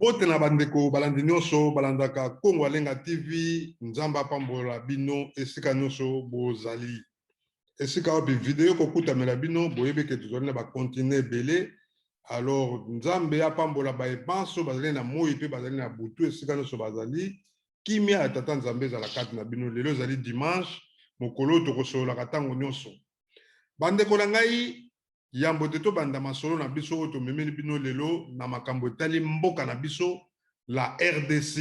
Mbote na bandeko balandi nyonso balandaka Kongo Alenga TV. Nzambe apambola bino esika nyonso bozali. Esika wapi video kokutamela bino, boyebi ke tozali na bakontinent ebele. Alors Nzambe apambola baye banso bazali na moi mpe bazali na butu, esika nyonso bazali. Kimia ya Tata Nzambe ezala kati na bino. Lelo ezali dimanche, mokolo oyo tokosololaka ntango nyonso. Bandeko na ngai, yambo te tobanda masolo na biso oyo tomemeli bino lelo na makambo etali mboka na biso la RDC,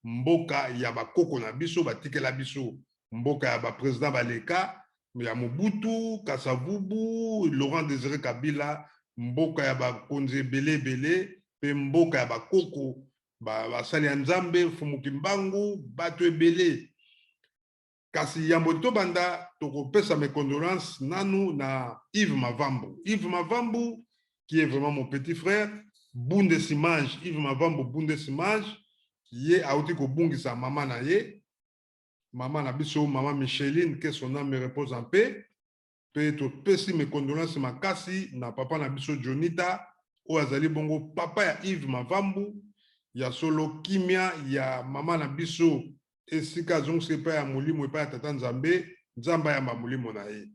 mboka ya bakoko na biso batikela biso, mboka ya ba president baleka ya Mobutu, Kasavubu, Laurent Désiré Kabila, mboka ya bakonzi ebele ebele mpe mboka ya bakoko basali ya Nzambe, Mfumu Kimbangu, bato ebele. Kasi yambo tobanda, tokopesa mes condoléances nanu na Yves Mavambu. Yves Mavambu qui est vraiment mon petit frère, Bundesimage, Yves Mavambu Bundesimage, ye auti kobungisa mama na ye, mama na biso, mama Micheline, que son âme repose en paix. Mpe topesi mes condoléances makasi na papa na biso Jonita, oyo azali bongo papa ya Yves Mavambu. Ya solo, kimia ya mama na biso esika azongisi epai ya molimo, epai ya Tata Nzambe, Nzambe ayamba molimo na ye.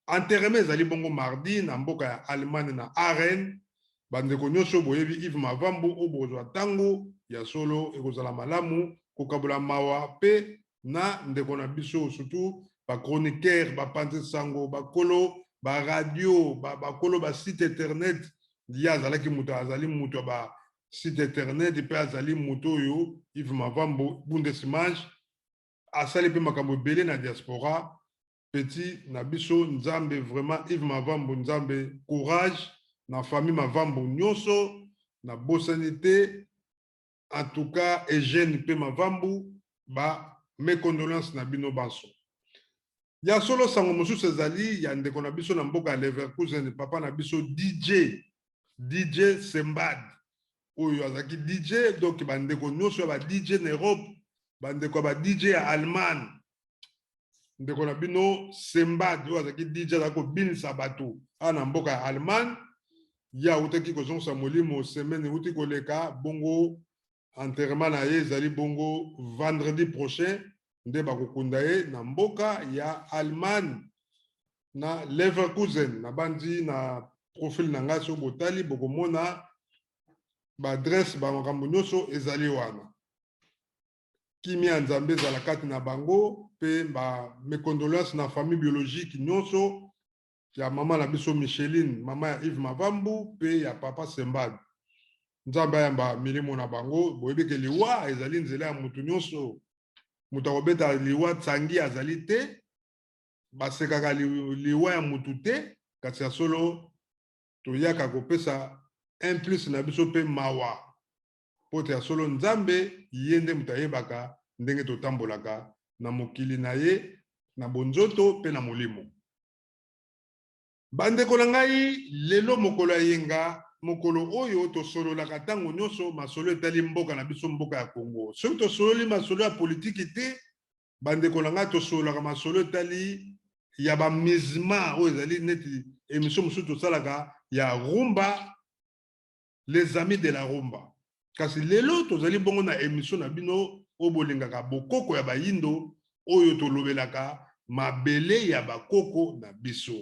Enterrement ezali bongo mardi na mboka ya Allemagne, na Aachen. Bandeko nyonso boyebi Yves Mavambu, oyo bokozwa ntango, ya solo ekozala malamu kokabola mawa mpe na ndeko na biso, surtout bachroniqueur, bapanzi sango, bakolo baradio, bakolo basite internet. Ye azalaki moto, azali moto ya basite internet mpe azali moto oyo, Yves Mavambo Bundesimage, asali mpe makambo ebele na diaspora. Petit na biso, Nzambe, vraiment Yves Mavambo, Nzambe, courage na famille Mavambo nyonso, nabosani te. En tout cas Eugène mpe Mavambu, ba mes condoléances na bino banso. Ya solo, sango mosusu ezali ya ndeko na biso na mboka ya Leverkusen, papa na biso DJ, DJ Sembad, oyo azalaki DJ. Donc bandeko nyonso ya ba DJ na Europe, bandeko ya ba DJ ya Allemagne, ndeko na bino Sembad oyo azalaki DJ, azalaki kobinisa bato awa na mboka ya Allemagne, ye awutaki kozongisa molimo semaine euti koleka. Bongo enterrement na ye ezali bongo vendredi prochain nde bakokunda ye na mboka ya Allemagne, na Leverkusen. Nabandi na profil na ngai, soki botali bokomona baadresse, bamakambo nyonso ezali wana. Kimia ya Nzambe ezala kati na bango mpe ba mes condoléances na famille biologique nyonso ya mama na biso Micheline, mama ya Yves Mavambu, mpe ya papa Sembad. Nzambe ayamba milimo na bango. Boyebi ke liwa ezali nzela ya motu nyonso. Moto akobeta liwa nsangi azali te, basekaka liwa ya motu te. Kasi ya solo, toyaka kopesa un plus na biso mpe mawa, mpo te ya solo Nzambe ye nde moto ayebaka ndenge totambolaka na mokili na ye, na bonzoto mpe na molimo. Bandeko na ngai, lelo mokolo ya yenga, mokolo oyo tosololaka ntango nyonso masolo etali mboka na biso, mboka ya Kongo. Soki tosololi masolo ya politiki te, bandeko na ngai, tosololaka masolo etali ya bamisma oyo ezali neti émission mosusu tosalaka ya rumba, Les Amis de la Rumba. Kasi lelo tozali bongo na émission na bino oyo bolingaka, Bokoko ya Bayindo, oyo tolobelaka mabele ya bakoko na biso,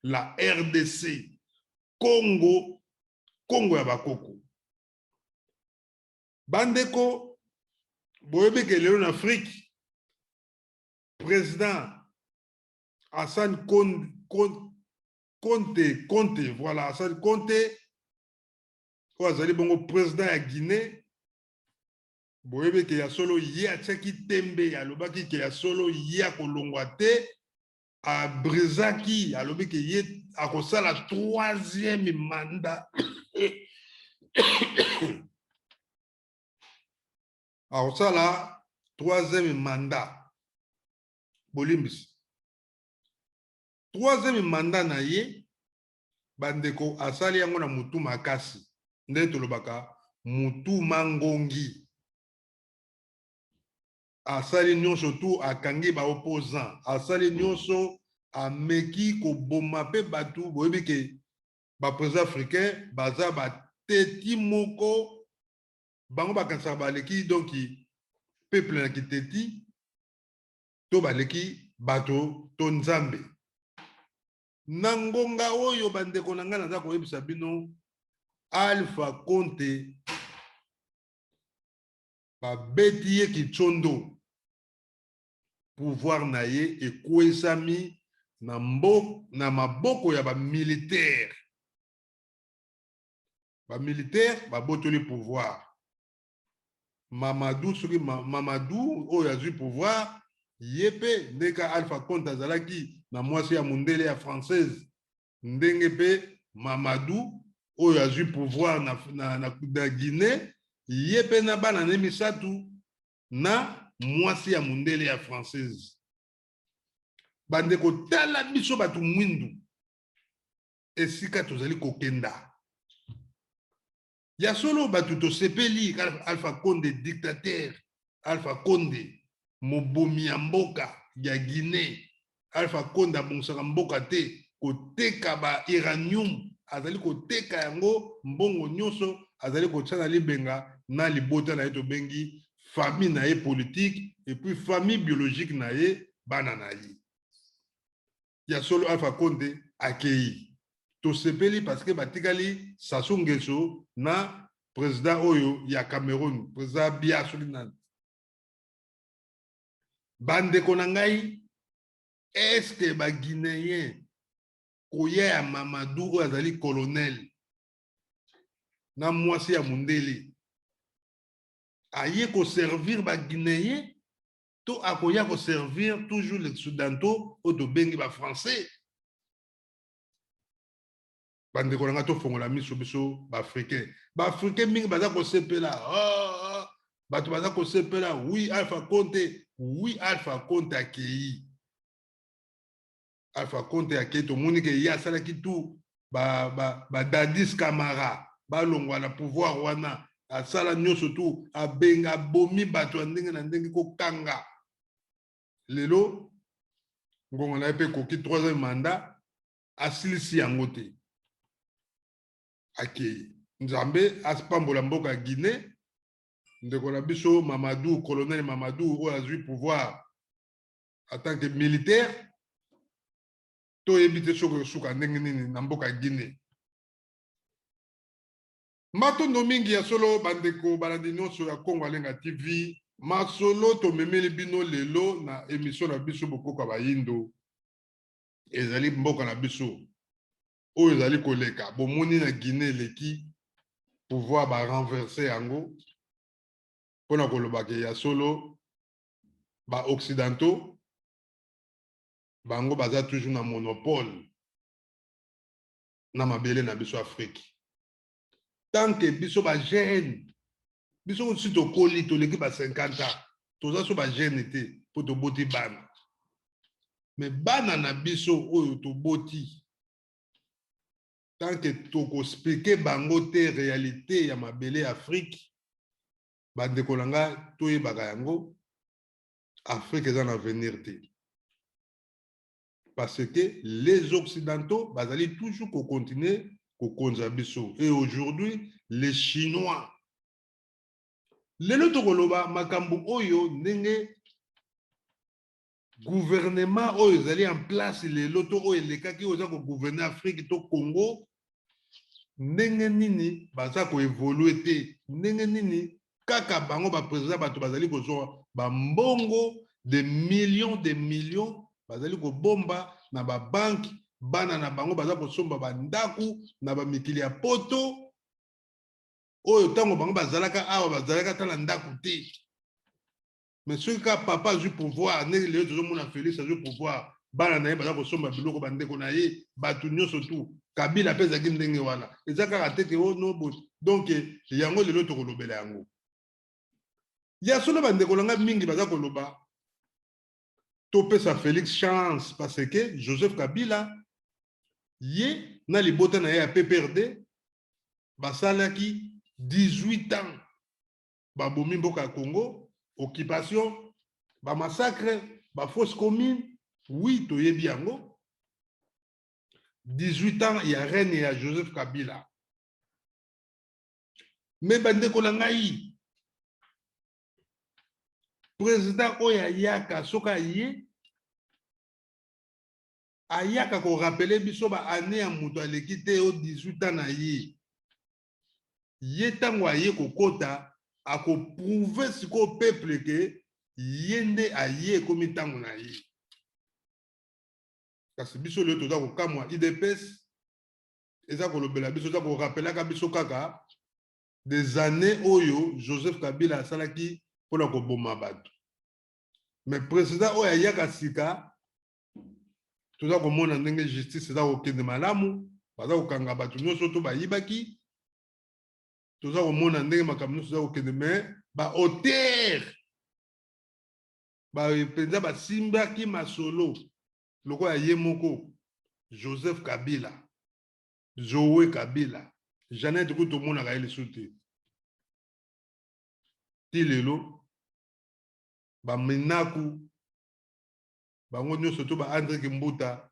la RDC Congo, Congo ya bakoko. Bandeko, boyebi ke lelo na Afrique, président Hassan Conte, Conte, voilà, Hassan Conte, oyo azali bongo président ya Guinée, boyebi ke ya solo ye atiaki tembe, alobaki ke ya solo ye akolongwa te. Abrisaki, alobi ke ye akosala troisième mandat, akosala troisième mandat. Bolimbisi, troisième mandat na ye. Bandeko, asali yango na mutu makasi, nde tolobaka mutu mangongi. Asali nyonso tu, akangi baopposant, asali nyonso, ameki koboma mpe bato. Boyebi ke baprésident africain baza bateti moko. Bango bakanisaka baleki donc peuple na kiteti to baleki bato to Nzambe. Na ngonga oyo, bandeko na ngai, naza koyebisa bino, Alpha Conte babeti ye kitsondo, pouvoir na ye ekwesami na maboko ya bamilitaire. Bamilitaire babotoli pouvoir. Mamadou, soki Mamadou oyo azwi pouvoir, ye mpe ndenge Alpha Conte azalaki na mwasi ya mondele, ya française, ndenge mpe Mamadou oyo azwi pouvoir na Guinée, ye mpe na bana ne misato na mwasi ya mondele, ya française. Bandeko, tala biso bato mwindu esika tozali kokenda. Ya solo, bato tosepeli Alpha Conde dictateur, Alpha Conde mobomi ya mboka ya Guinée. Alpha Conde abongisaka mboka te, koteka ba uranium, azali koteka yango, mbongo nyonso azali kotia na libenga na libota na ye, tobengi famille na ye politique, et puis famille biologique na ye, bana na ye. Ya solo, Alpha Conde akei, tosepeli parce que batikali Sassou Nguesso na président oyo ya Cameroun, président Biya soki nani. Bandeko na ngai, est-ce baguinéen, koya ya Mamadou oyo azali colonel na mwasi ya mondele, aye koservir baguinéen to akoya koservir toujours les occidentaux oyo tobengi bafrançais? Bandeko na ngai, tofongola miso, biso baafricain. Baafricain mingi baza kosepela. Oh, oh, bato baza kosepela: "Oui, Alpha Conte, oui, Alpha Conte akei, Alpha Conte akei." Tomoni ke ye asalaki tu badadis ba Camara balongwa na pouvoir wana, asala nyonso tu, abenga, abomi bato ya ndenge na ndenge, kokanga. Lelo ngonga na ye mpe ekoki, troisième mandat asilisi yango te, akei. Nzambe apambola mboka ya Guinée. Ndeko na biso Mamadou, colonel Mamadou oyo azwi pouvoir en tant que militaire, toyebi te soki osuka ndenge nini na mboka ya Guinée. Matondo mingi. Ya solo, bandeko balandi nyonso ya Kongo Alenga TV, masolo tomemeli bino lelo na émission na biso Bokoka Bayindo ezali mboka na biso oyo ezali koleka. Bomoni na Guinée eleki, pouvoir barenverser yango mpona kolobaka ya solo, baoccidentaux bango baza toujours na monopole na mabele na biso Afrique. Tant que biso bajeune, biso si tokoli, toleki ba 50 ans, toza so bajeune te mpo toboti bana, mais bana na biso oyo toboti, tant que tokoexpliquer bango te réalité ya mabele ya Afrique, bandeko na ngai, toyebaka yango, Afrique eza na avenir te, parce que les occidentaux bazali toujours kocontinuer kokonza biso. Et aujourd'hui les Chinois, lelo tokoloba makambo oyo, ndenge gouvernement oyo ezali en place lelo to oyo elekaki, oyo eza kogouverne Afrique to Congo, ndenge nini baza koévoluer te, ndenge nini kaka bango baprésident, bato bazali kozwa bambongo de millions de millions, bazali kobomba na babanke, bana na bango baza kosomba bandako na bamikili ya poto, oyo ntango bango bazalaka awa bazalaka ata na ndako te. Mais soki kaka papa azwi pouvoir, ndenge lelo tozomona Félix azwi pouvoir, bana na ye baza kosomba biloko, bandeko na ye, bato nyonso tu. Kabila mpe ezalaki ndenge wana, eza kaka te ke ono boye. Donc yango lelo tokolobela yango. Ya solo, bandeko na ngai mingi baza koloba topesa Félix chance, parce que Joseph Kabila, ye na libota na ye ya PPRD, basalaki 18 ans, babomi mboka ya Congo, occupation, bamassacre, bafosse commune. Oui, toyebi yango, 18 ans ya règne ya Joseph Kabila. Mais bandeko na ngai, Président oyo ayaka, soki aye, ayaka korappeler biso baannée ya moto aleki te o 18 ans na ye. Ye ntango aye kokota, akoprouver sikoyo peuple ke ye nde aye, ekomi ntango na ye. Kasi biso lelo toza kokamwa, UDPS eza kolobela biso, eza korappelaka biso kaka des années oyo Joseph Kabila asalaki mpona koboma bato. Mais président oyo ayaka sika, toza komona ndenge justice eza kokende malamu, baza kokanga bato nyonso to bayibaki. Toza komona ndenge makambo nyonso eza kokende, mais baauteur mpenza basimbaki masolo lokola ye moko Joseph Kabila, Zoe Kabila, Jeannette kutu tomonaka ye lisusu te ti lelo. Baminaku bango nyonso to baAndré Kimbuta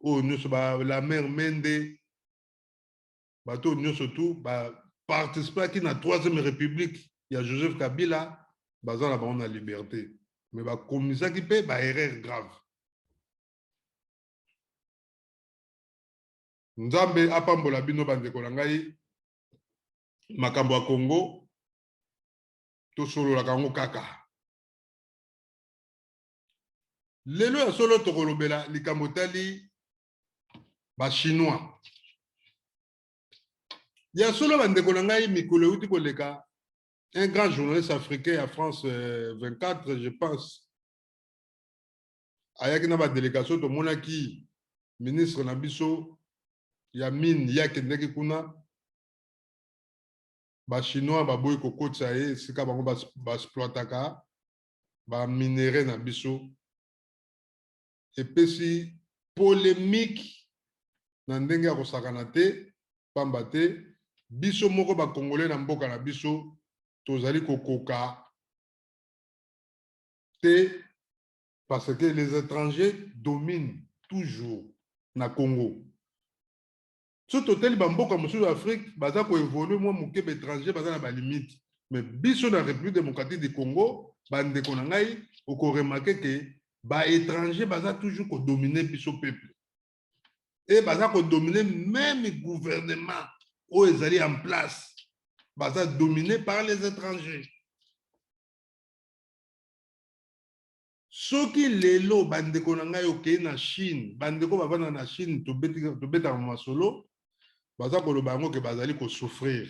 oyo nyonso, Lambert Mende, bato oyo nyonso tu baparticipaki na Troisième République ya Joseph Kabila, baza na bango na liberté, mais bakomisaki mpe baerreur grave. Nzambe apambola bino, bandeko na ngai. Makambo ya Congo, tosololaka yango kaka lelo. Ya solo, tokolobela likambo etali Bachinois. Ya solo, bandeko na ngai, mikolo euti koleka, un grand journaliste africain ya France 24, je pense, ayaki na badélégation. Tomonaki ministre na biso ya mine, ye akendeki kuna, Bachinois baboyi kokotisa ye esika bango baexploitaka baminerais na biso. Epesi polémique na ndenge ya kosakana te, pamba te biso moko Bacongolais na mboka na biso tozali kokoka te, parce que les étrangers dominent toujours na Congo. So totali bamboka mosusu ya Afrique, baza koévoluer mwa moke, baétranger baza na balimite, mais biso na République démocratique du Congo, bandeko na ngai, okoremarquer ke baétranger baza toujours kodominer biso peuple e baza kodominer même gouvernement oyo ezali en place, baza dominé par les étrangers. Soki lelo, bandeko na ngai, okei na Chine, bandeko bavanda na Chine, tobetaka masolo, baza koloba yango ke bazali kosouffrir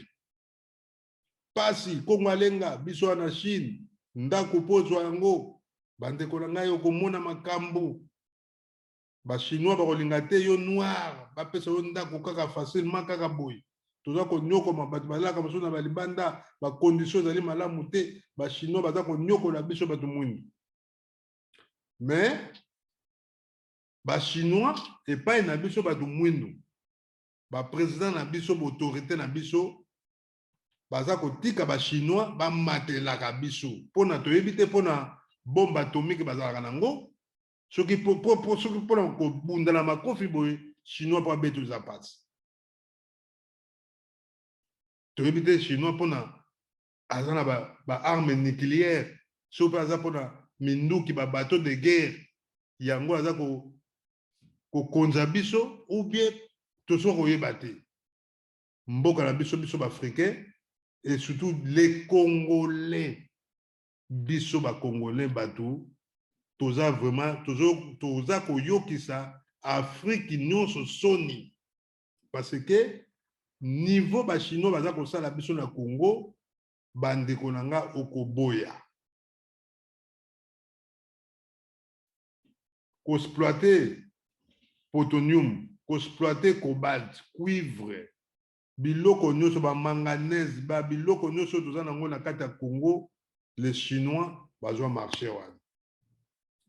pasi. Kongo alenga biso wana Chine, ndako mpo ozwa yango, bandeko na ngai, okomona makambo. Bachinois bakolinga te yo noir bapesa yo ndako kaka facilement kaka boye. Toza konyokoma, bato balaka mosusu na balibanda, bacondition ezali malamu te. Bachinois baza konyokola biso bato mwindu. Mais Bachinois epai na biso bato mwindu, baprésident na biso, baautorité na biso baza kotika Bachinois bamatelaka biso, mpona toyebi te mpona bombe atomique bazalaka nango. Soki soki mpona kobunda na makofi boye, Chinois mpo abeti, eza pasi. Toyebi te Chinois mpona aza na baarme ba nucléaire, soki mpe aza mpona minduki, babateau de guerre, yango aza kokonza biso ou bien tozo koyeba te. Mboka na biso, biso Baafricain et surtout les Congolais, biso Bacongolais, bato toza vraiment toza koyokisa Afrique nyonso soni, parce que niveau Bachinois baza kosala biso na Congo, bandeko na nga, okoboya koexploiter plutonium, koexploiter cobalt, cuivre, biloko nyonso, bamanganèse, babiloko nyonso toza nango na kati ya Congo. Les Chinois bazwa marché wana,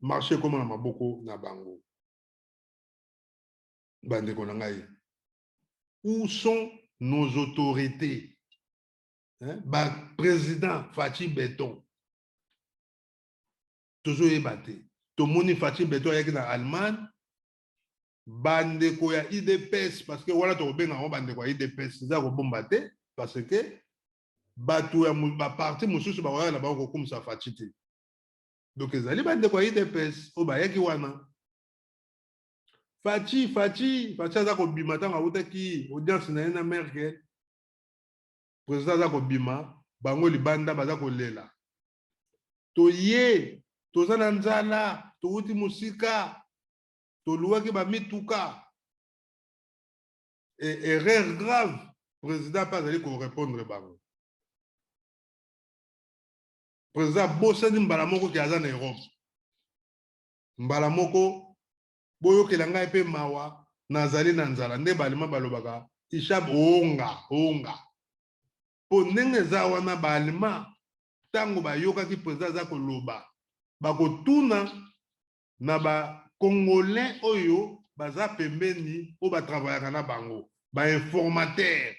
marché ekóma na maboko na bango. Bandeko na ngai, où sont nos autorités, hein? Baprésident Fatshi Béton, tozoyeba te. Tomoni Fatshi Béton ayaki na Allemagne. Bandeko ya UDPS, parce que wana tokobenga yango bandeko ya UDPS, eza kobomba te, parce que bato ya baparti mosusu bakoyaka na bango kokumisa Fatshi te. Donc ezali bandeko ya UDPS oyo bayaki wana. Fatshi, Fatshi, Fatshi aza kobima ntango awutaki audience na ye na Merkel. Président aza kobima, bango libanda baza kolela. Toye, toza na nzala, towuti mosika, toluwaki bamituka. Et erreur grave, président mpe azali korépondre bango. Président abosani mbala moko ke aza na Europe. Mbala moko boyokela ngai mpe mawa, nazali na nzala. Nde balima balobaka ich hab Hunger, Hunger. Mpo ndenge eza wana, baalema ntango bayokaki président aza koloba, bakotuna na bacongolais oyo baza pembeni, oyo batravaillaka na bango, bainformateur,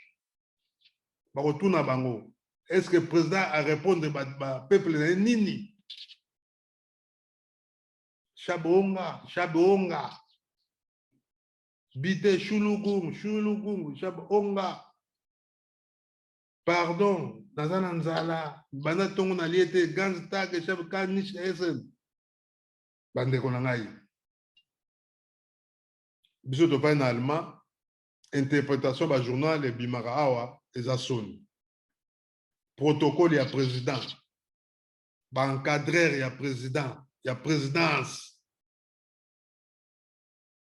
bakotuna bango: est ce que président arépondre bapeuple na ye nini? Ich hab Hunger, ich hab Hunger, bitte, Entschuldigung, Entschuldigung, ich hab Hunger, pardon, naza na nzala, banda ntongo nalie te, ganz Tag ich hab kann nicht essen. Bandeko na ngai, biso tofandi na allemand, interprétation bajournal ebimaka awa eza soni. Protocole ya président, baencadreur ya président, ya présidence,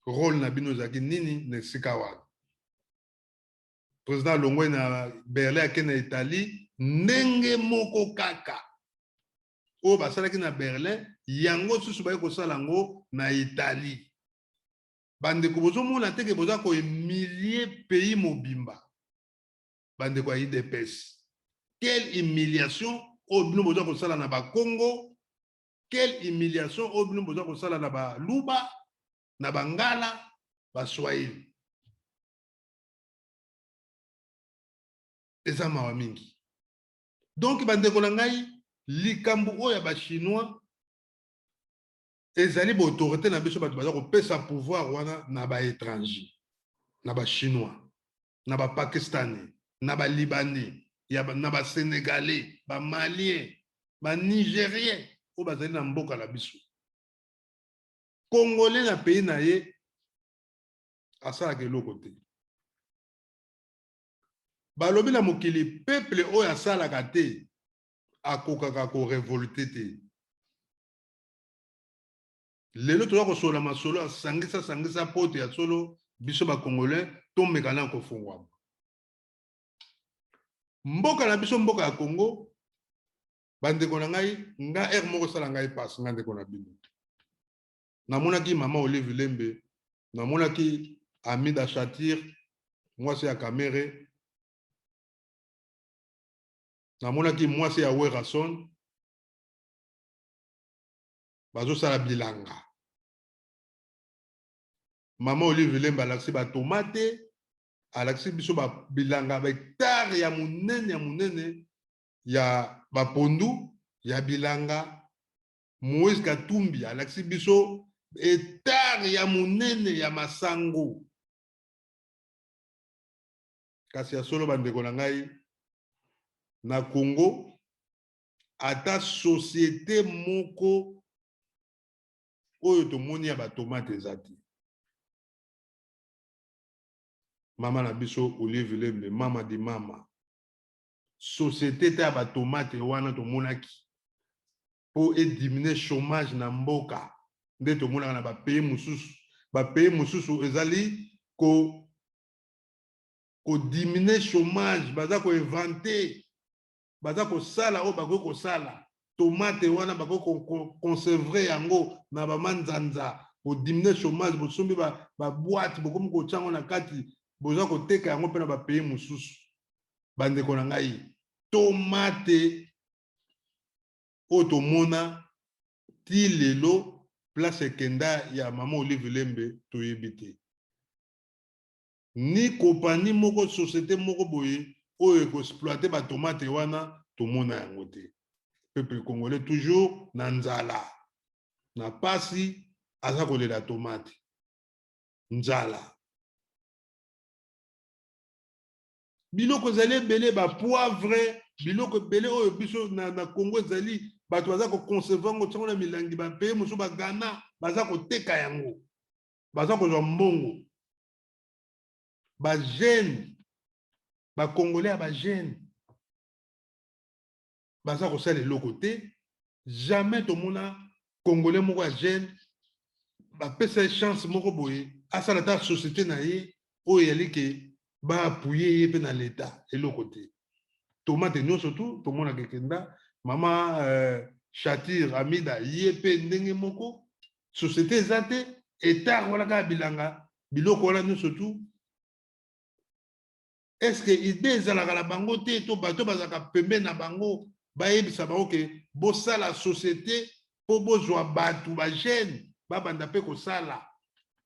rôle na bino ezalaki nini na esika wana? Président alongwe na Berlin, ake na Italie. Ndenge moko kaka oyo basalaki na Berlin, yango susu baye kosala yango na Italie. Bandeko, bozomona teke boza kohumilie pays mobimba. Bandeko ya UDPS, quelle humiliation oyo bino boza kosala na Bakongo! Quelle humiliation oyo bino boza kosala na Baluba, na Bangala, Baswahili! Eza mawa mingi. Donc bandeko na ngai, likambo oyo ya bachinois ezali baautorité na biso, bato baza kopesa pouvoir wana na baétranger, na bachinois, na bapakistanais, na balibanais, na basénégalais, bamalien, banigérien oyo bazali na mboka na biso. Congolais na pays na ye asalaka eloko te. Balobi na mokili, peuple oyo asalaka te akokaka korevolte te. Lelo toza kosolola masolo asangisa sangisa poto ya solo. Biso bacongolais tomeka na kofungwama mboka na biso, mboka ya Congo. Bandeko na ngai, nga ere moko esala ngai pasi. Nga ndeko na bino, namonaki mama Olive Lembe, namonaki Amida Shatir, mwasi ya Kamere, namonaki mwasi ya Werason, bazosala bilanga. Mama Olive Lembe alakisi batomate, alakisi biso bilanga, bahectare ya monene ya monene ya bapondu ya bilanga. Moïse Katumbi alakisi biso hectare ya monene ya masango. Kasi ya solo, bandeko na ngai, na Congo ata société moko oyo tomoni ya batomate eza te. Mama na biso Olive Lembe, mama di mama, société te ya batomate wana tomonaki mpo edimine chômage na mboka, nde tomonaka na bapays mosusu. Bapays mosusu ezali kodimine chômage, baza koinvente, baza kosala oyo bakoki kosala. Tomate wana bakoki koconserve yango na bamanzanza, kodimine chômage. Bosombi baboite, bokomi kotia yango na kati, boza koteka yango mpe na bapays mosusu. Bandeko na ngai, tomate oyo tomona ti lelo, place ekenda ya mama Olive Lembe toyebi te. Ni kompani moko, société moko boye oyo ekoexploite batomate wana, tomona yango te. Peuple congolais toujours na nzala, na pasi, aza kolela tomate, nzala. Biloko ezali ebele, bapoivre. Biloko ebele oyo biso na Congo ezali, bato baza koconcevoir yango, tiango na milangi, bapays mosusu, baGhana, baza koteka yango, baza kozwa mbongo. Bajeunes bacongolais ya bajeunes baza kosala eloko te. Jamais tomona Congolais moko ya jeune bapesa ye chance moko boye, asala ata société na ye oyo eyali ke baappuyer ye mpe na leta, eloko te. Tomate nyonso tu tomonaka ekenda. Mama Shatir Amida, ye mpe ndenge moko, société eza te. Hectare wana kaka bilanga, biloko wana nyonso tu. Est ce que idée ezalaka na bango te, to bato bazalaka pembeni na bango bayebisa bango ke bosala société mpo bozwa bato bajeunes babanda mpe kosala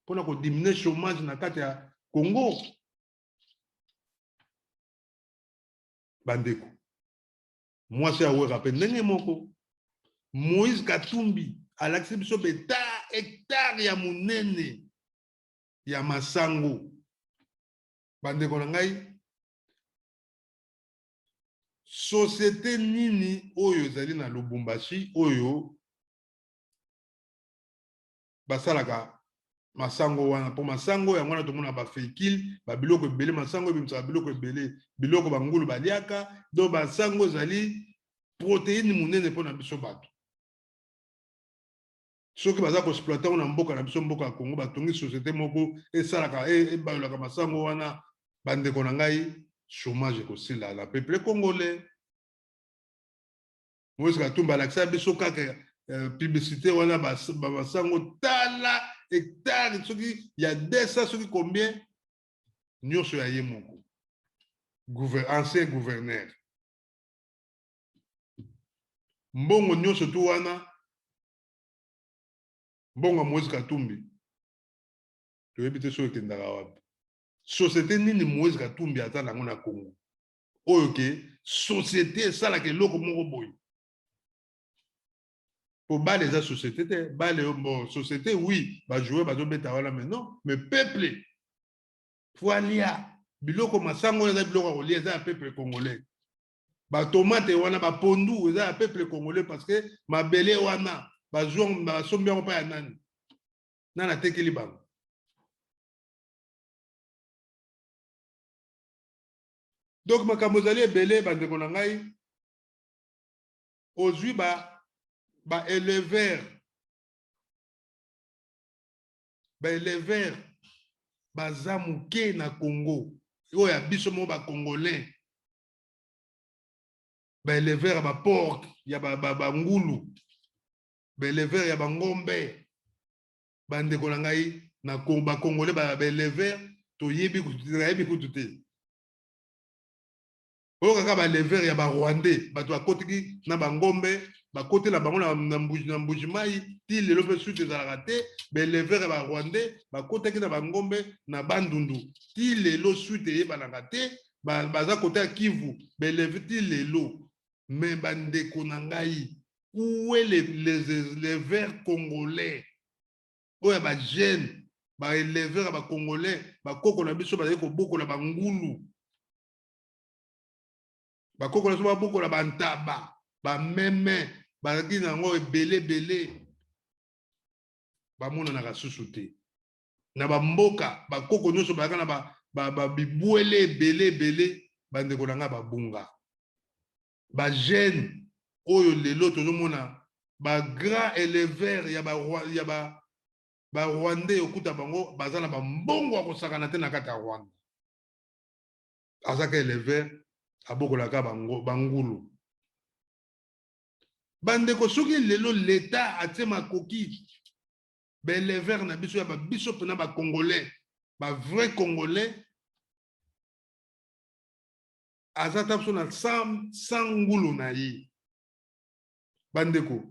mpona kodiminuer chômage na kati ya Congo? Bandeko, mwasi awera mpe ndenge moko. Moïse Katumbi alakisi biso beta hectare ya monene ya masango. Bandeko na ngai, société nini oyo ezali na Lubumbashi oyo basalaka masango wana? Mpo masango yango wana tomona bafécule, babiloko ebele. Masango ebimisaka biloko ebele, biloko bangulu baliaka. Donc basango ezali protéine monene mpona biso bato. Soki baza koexploiter yango na mboka na biso, mboka ya Congo, batongi société moko esalaka, ebayolaka masango wana, bandeko na ngai, chômage ekosila na peuple congolais. Moïse Katumbi alakisa biso kaka publicité wana, basango. Tala hectare soki ya 200, soki combien, nyonso ya ye moko ancien gouverneur. Mbongo nyonso tu wana, mbongo ya Moïse Katumbi, toyebi te soki ekendaka wapi. Société nini Moïse Katumbi aza nango na Congo oyo ke société esalaka eloko moko boye? Po bale eza société te. Bale, bon, société, oui, bajoueur bazobeta wana, mais non, mais peuple faut alia biloko. Masango oyo eza biloko ya kolia, eza ya peuple congolais. Batomate wana, bapondu, eza ya peuple congolais, parce que mabele wana basombi yango mpa ya nani? Nani atekeli bango? Donc makambo ezali ebele, bandeko na ngai. Ozwi baéleveur, baéleveur baza moke na Congo oyo ya biso moko bacongolais. Baéleveur ya baporc, ya bangulu, baéleveur ya bangombe, bandeko na ngai, na bacongolais baéleveur toyebi, nayebi kutu te. Oyo kaka baéleveur ya barwandais, bato bakotiki na bangombe, bakotela bango na Mbuji Mai ti lelo mpe suite ezalaka te. Baéleveur ya barwandais bakotaki na bangombe na Bandundu, ti lelo suite eyebanaka te. Baza kote ya Kivu, baéleveur ti lelo. Mais bandeko na ngai, où est les éleveurs congolais oyo ya bajeunes, baéleveur ya bacongolais? Bakoko na biso bazali kobokola bangulu, bakoko na biso babokola bantaba, bameme, bazalaki na yango ebele ebele, bamonanaka susu te na bamboka. Bakoko nyonso bazalaka na bibwele ebele ebele. Bandeko na ngai, babunga. Bajeunes oyo lelo tozomona, bagrand éleveur ya barwandais, okuta bango baza na bambongo ya kosakana te na kati ya Rwanda. Azaka éleveur, abokolaka bangulu. Bandeko, soki lelo leta atie makoki, baéleveur na biso ya babiso mpena bacongolais, bavrai congolais, aza ta biso na 100 ngulu na ye. Bandeko,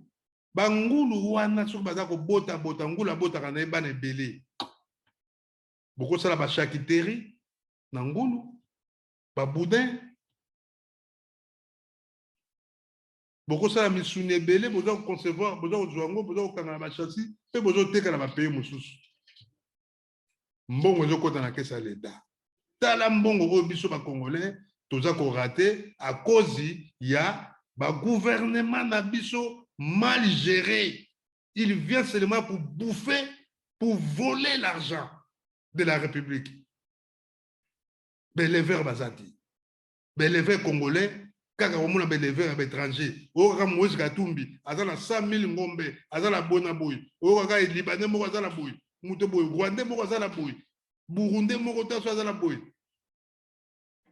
bangulu wana soki baza kobotabota, ngulu abotaka na ye bana ebele. Bokosala bacharcuterie na ngulu, baboudin, bokosala misuni ebele, boza koconcevoir, boza kozwa yango, boza kokanga na bachassi mpe bozoteka na bapays mosusu. Mbongo ezokɔta na caisse ya leta. Tala mbongo oyo biso bacongolais. Toza korater à cause ya bagouvernement na biso mal géré. Il vient seulement pour bouffer, pour voler l'argent de la République. Baéleveur baza te, baéleveur congolais kaka komona baéleveur ya baétranger oyo kaka Moïse Katumbi aza na 100 000 ngombe, aza na boye na boye, oyo kaka Libanais moko aza na boye, moto boye, Rwandais moko aza na boye, Burundais moko taso aza na boye.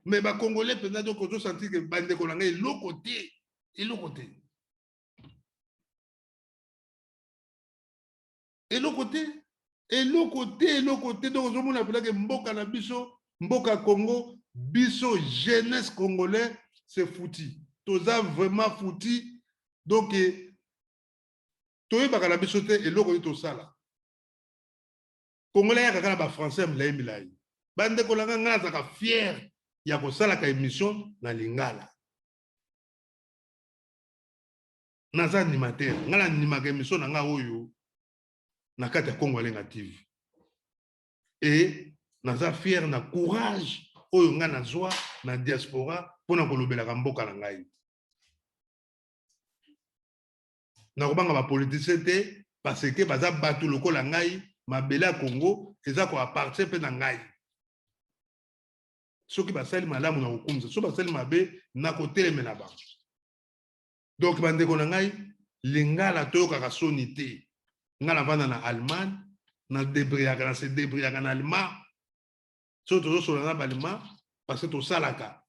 Mais bacongolais mpenza, donc ozosentir ke, bandeko na ngai, eloko te, eloko te, eloko te, eloko te, eloko te. Donc ozomona mpenza ke mboka na biso, mboka Congo, biso jeunesse congolais, c'est foutu. Toza vraiment foutu. Donc toyebaka na biso te eloko oyo tosala. Congolais yaka kaka na bafrançais ya milai milai. Bandeko na ngai, ngai nazalaka fier ya kosalaka émission na lingala. Naza animateur, ngai nanimaka émission na ngai oyo na kati ya Congo Alenga TV e naza fier na courage oyo ngai nazwa na diaspora mpona kolobelaka mboka na ngai. Nakobanga bapoliticien te parce que baza bato lokola ngai. Mabele ya Congo eza koappartient mpe na ngai. Soki basali malamu, na kokumisa. Soki basali mabe, na kotelemela bango. Donc bandeko na ngai, lingala toyokaka soni te. Ngai navanda na Allemagne, na débrouillaka, na se débrouillaka na allemand. Soki tozosola na baallemand, parce que tosalaka,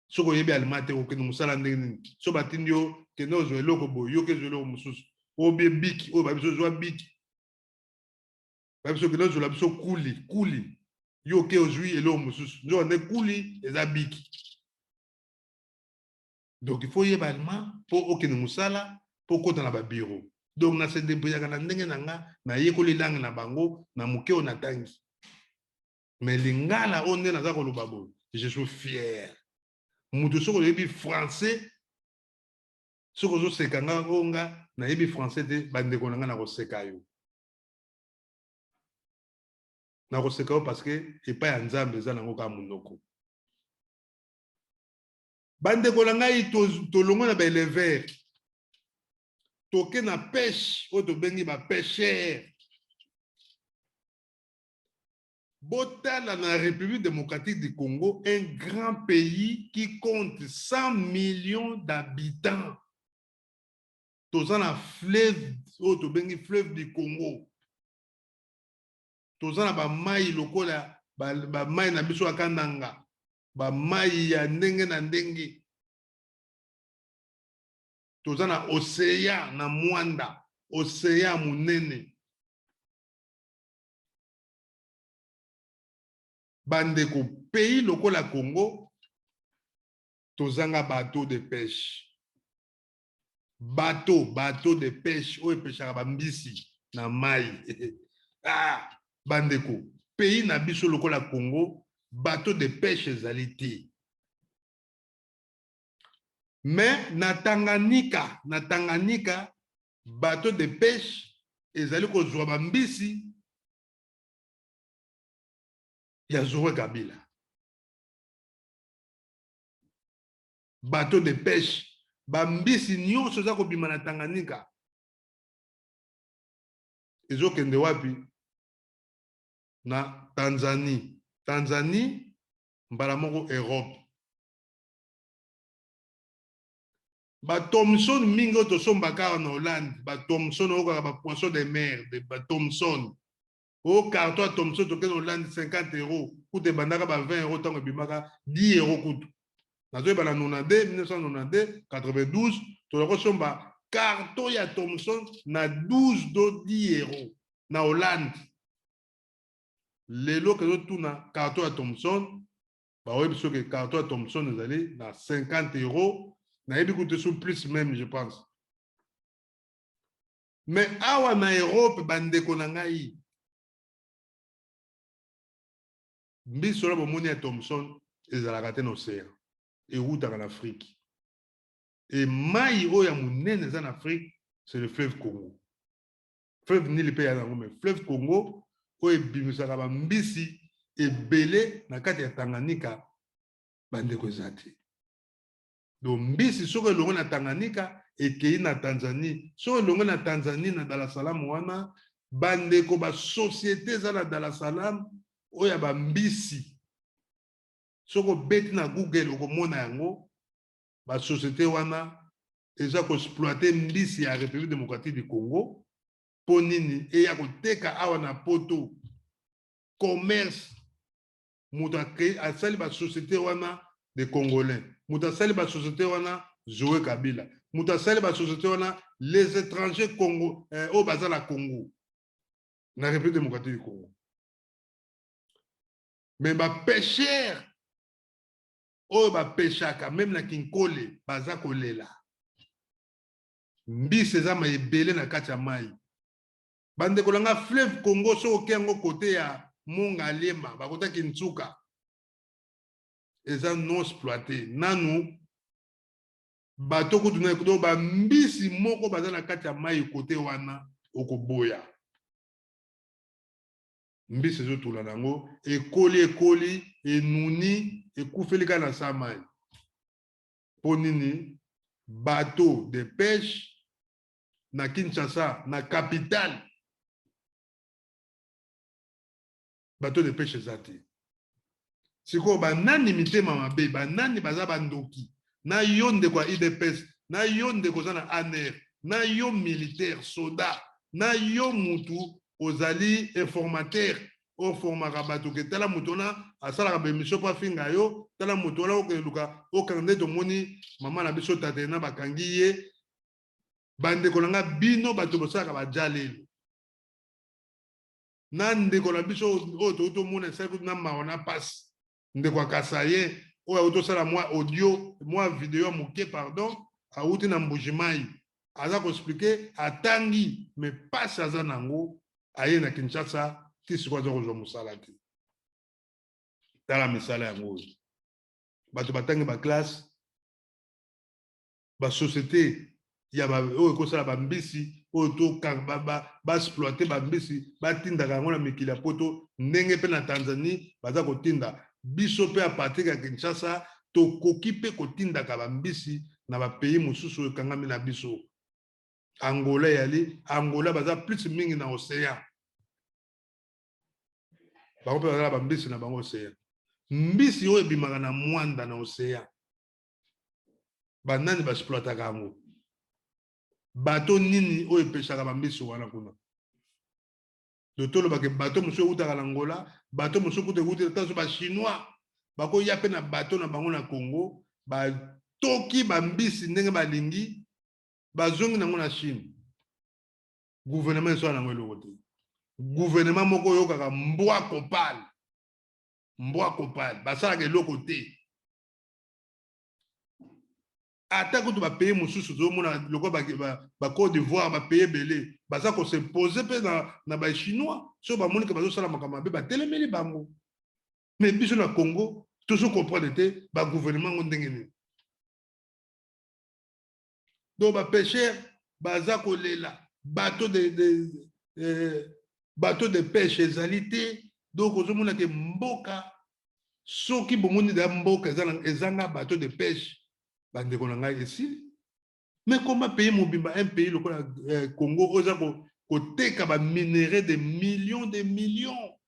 soki oyebi allemand te, okende mosala ndenge nini? So batindi yo, kende ozwa eloko boye, yoki ezwa eloko mosusu, obie biki oyo babiso, ozwa biki, babiso kende ozwela biso kuli kuli, yo oke ozwi eloko mosusu, nzoka nde kuli eza biki. Donc il faut oyeba allemand mpo okende mosala, mpo okota na babureau. Donc na se débrouillaka na ndenge na nga, nayekoli langue na bango na moke oyo natangi. Mais lingala oyo nde naza koloba boye, je suis fier. Moto soki oyebi français, soki ozoseka nga oyo nga nayebi français te, bandeko na nga, nakoseka yo, nakoseka yo, parce que epai ya Nzambe eza nango kaka monoko. Bandeko na ngai, tolongwe na baéleveur, toke na pêche oyo tobengi bapêcheur. Botala na République démocratique du Congo, un grand pays qui compte 100 millions d'habitants, toza na fleuve oyo tobengi fleuve du Congo. Toza na bamai lokola bamai na biso ya Kananga, bamai ya ndenge na ndenge. Toza na océan na Mwanda, océan monene. Bandeko, pays lokola Congo, tozanga bateau de pêche, bateau de pêche oyo epêchaka bambisi na mai. Ah, bandeko, pays na biso lokola Congo, bateau de pêche ezali te. Mais na Tanganyika, na Tanganyika, bateau de pêche ezali kozwa bambisi ya Zoe Kabila. Bateau de pêche, bambisi nyonso eza kobima na Tanganyika ezokende wapi? Na Tanzanie. Tanzanie, mbala moko Europe. Bathomson mingi oyo tosombaka awa na Hollande, bathomson oyo kaka bapoisson de mer, bathomson o carton ya thomson, tokende Hollande, 50 euro. Kutu ebandaka ba 20 euro, ntango ebimaka 10 euro. Kutu nazoyeba na 92, 1992, 92, toza kosomba carton ya thomson na 12 to 10 euro na Hollande. Lelo kezotuna carton ya thomson, baoyebi soki carton ya thomson ezali na 50 euro, nayebi kutu su, plus même, je pense. Mais awa na Europe, bandeko na ngai, mbisi wana bomoni ya thomson ezalaka te na océan, ewutaka na Afrique. E mai oyo ya monene eza na Afrique, c'est le fleuve Congo. Fleuve Nil mpe ya yango, mais fleuve Congo oyo ebimisaka bambisi ebele na kati ya Tanganyika. Bandeko, eza te. Donc mbisi soki elongwe na Tanganyika, ekei na Tanzanie. Soki elongwe na Tanzanie, na Dar es Salaam wana, bandeko, basociété eza na Dar es Salaam oyo ya bambisi. Soki obeti na Google, okomona yango. Basociété wana eza koexploiter mbisi ya République démocratique du Congo. Mpo nini? Eya koteka awa na Poto, commerce. Moto asali basociété wana, de Congolais. Moto asali basociété wana, Zoe Kabila. Moto asali basociété wana, les étrangers Congo oyo baza na Congo, na République démocratique du Congo. Mais bapêcheur oyo bapêchaka même na Kinkole baza kolela. Mbisi eza ma ebele na kati ya mai. Bandeko na nga, fleuve Congo, soki oke yango côté ya Mongaliema, bakotaki Ntsuka, eza non exploité nanu. Bato kutu na do bambisi moko baza na kati ya mai côté wana, okoboya. Mbisi ezotula nango, ekoli, ekoli, enuni, ekufeli kaka na sa mai. Mpo nini? Bateau de pêche na Kinshasa, na capitale, bateau de pêche eza te. Sikoyo banani mitema mabe? Banani baza bandoki? Na yo ndeko ya UDPS, na yo ndeko oza na ANR, na yo militaire, soda, na yo mutu ozali informateur, oformaka bato ke tala moto wana asalaka baémission mpo afinga yo, tala moto wana okeluka okanga. Nde tomoni mama na biso Tatena, bakangi ye. Bandeko na nga, bino bato bosalaka bajalelo na ndeko na biso oyo toki tomona, esali kutu na mawa na pasi. Ndeko akasa ye oyo auti osala mwa audio, mwa video ya moke, pardon, awuti na Mbujimai, aza koexpliquer, atangi, mais pasi aza nango, aye na Kinshasa, ti sikoyo aza kozwa mosala te. Tala misala yango oyo bato batangi baclasse. Basociété ya oyo ekosala bambisi oyo to baexploiter bambisi, batindaka yango na mikili ya Poto, ndenge mpe na Tanzanie baza kotinda. Biso mpe à partir ya Kinshasa tokoki mpe kotindaka bambisi na bapays mosusu oyo ekangami na biso. Angola eyali, Angola baza plus mingi na océan. Bango mpe baza na bambisi na bango océan. Mbisi oyo ebimaka na Mwanda na océan, banani baexploitaka yango? Bato nini oyo epesaka bambisi wana kuna? Do tolobaka bato mosusu eutaka na Angola, bato mosusu kuta ekuti taso bachinois bakoya mpe na bato na bango na Congo, batoki bambisi ndenge balingi, bazongi nango na Chine. Gouvernement esala nango eloko te. Gouvernement moko oyokaka mbwa kopale, mbwa kopale, basalaka eloko te. Ata kutu bapays mosusu tozomona lokola baCôte d'Ivoire, bapays ebele baza kos'imposer mpe na bachinois. Soki bamoni ke bazosala makambo mabe, batelemeli bango. Mais biso na Congo tozocomprendre te bagouvernement yango ndenge nini. Donc bapêcheur baza kolela, bateau de pêche ezali te. Donc ozomona ke mboka, soki bomoni deya mboka ezanga bateau de pêche, bandeko na ngai, esili. Mais koma pays mobimba, un pays lokola Congo oyo eza koteka baminerai de millions de millions,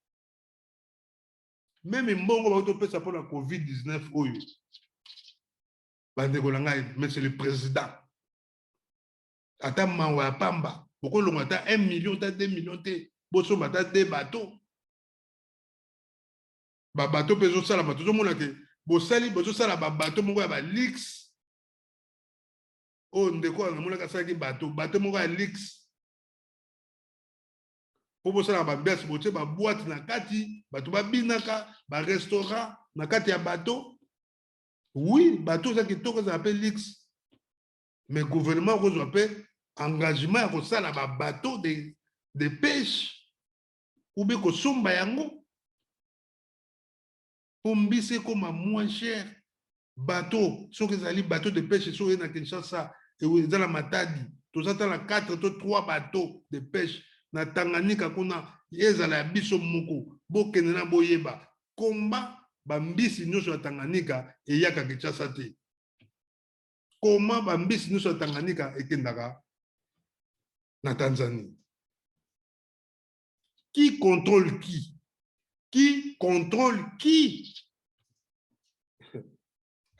même mbongo bauti opesa mpona COVID-19 oyo, bandeko na ngai, monsieur le président, ata mawa ya pamba, bokolonga ata 1 million, ata 2 million te, bosomba ata 2 bateau. Babateau mpe ezosalama, tozomona ke bosali, bozosala babateau moko ya baluxe oyo ndeko namonaki asalaki bateau moko ya luxe mpo bosalaka bambiasi, botie baboîte na kati, bato babinaka, barestaurant na kati ya bateau. Oui, bateau eza kitoko, ezala mpe luxe, mais gouvernement okozwa mpe engagement ya kosala babateau de pêche ou bien kosomba yango mpo mbisi ekóma moins cher. Bateau soki ezali bateau de pêche, soki eye na Kinshasa, eza na Matadi, toza ta na 4 to 3 bateau de pêche na Tanganyika kuna, ezala ya biso moko. Bokende na boyeba komba. Bambisi nyonso ya Tanganyika eyaka Kinshasa te? Comment bambisi nyonso ya Tanganyika ekendaka na Tanzanie? Qui contrôle qui? Qui contrôle qui?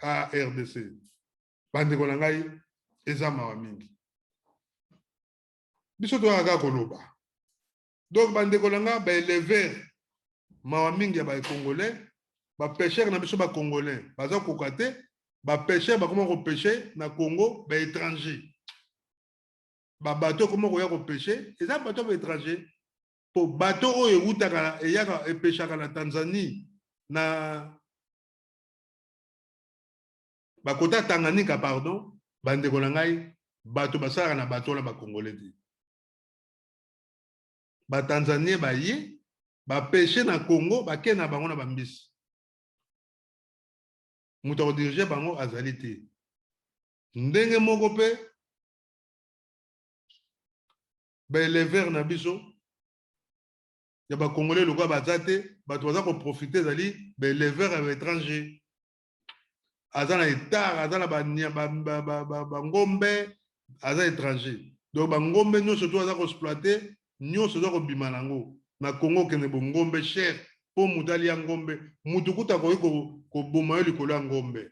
Ah, RDC, bandeko na ngai, eza mawa mingi. Biso toyaka kaka koloba. Donc bandeko na nga baéleveur, mawa mingi ya bacongolais, bapêcheur na biso bacongolais baza kokoka te. Bapêcheur bakoma kopêcher na Congo, baétranger, babateau ekoma koya kopêcher, eza bateau baétranger, mpo bateau oyo ewutaka, eyaka, epêchaka na Tanzanie, na bakota Tanganyika, pardon, bandeko na ngai, bato basalaka na bateau wana bacongolais te, batanzanien. Baye bapêcher na Congo, bake na bango na bambisi. Moto akodiriger bango azali te. Ndenge moko mpe baéleveur na biso ya bacongolais, lokola baza te, bato baza koprofiter ezali baéleveur ya baétranger. Aza na hectare, aza na bangombe, aza étranger. Donc bangombe nyonso to aza koexploiter, nyonso eza kobima nango na Congo. Okende bongombe cher, mpo moto alia ngombe, motu kuta akoki koboma yo likolo ya ngombe.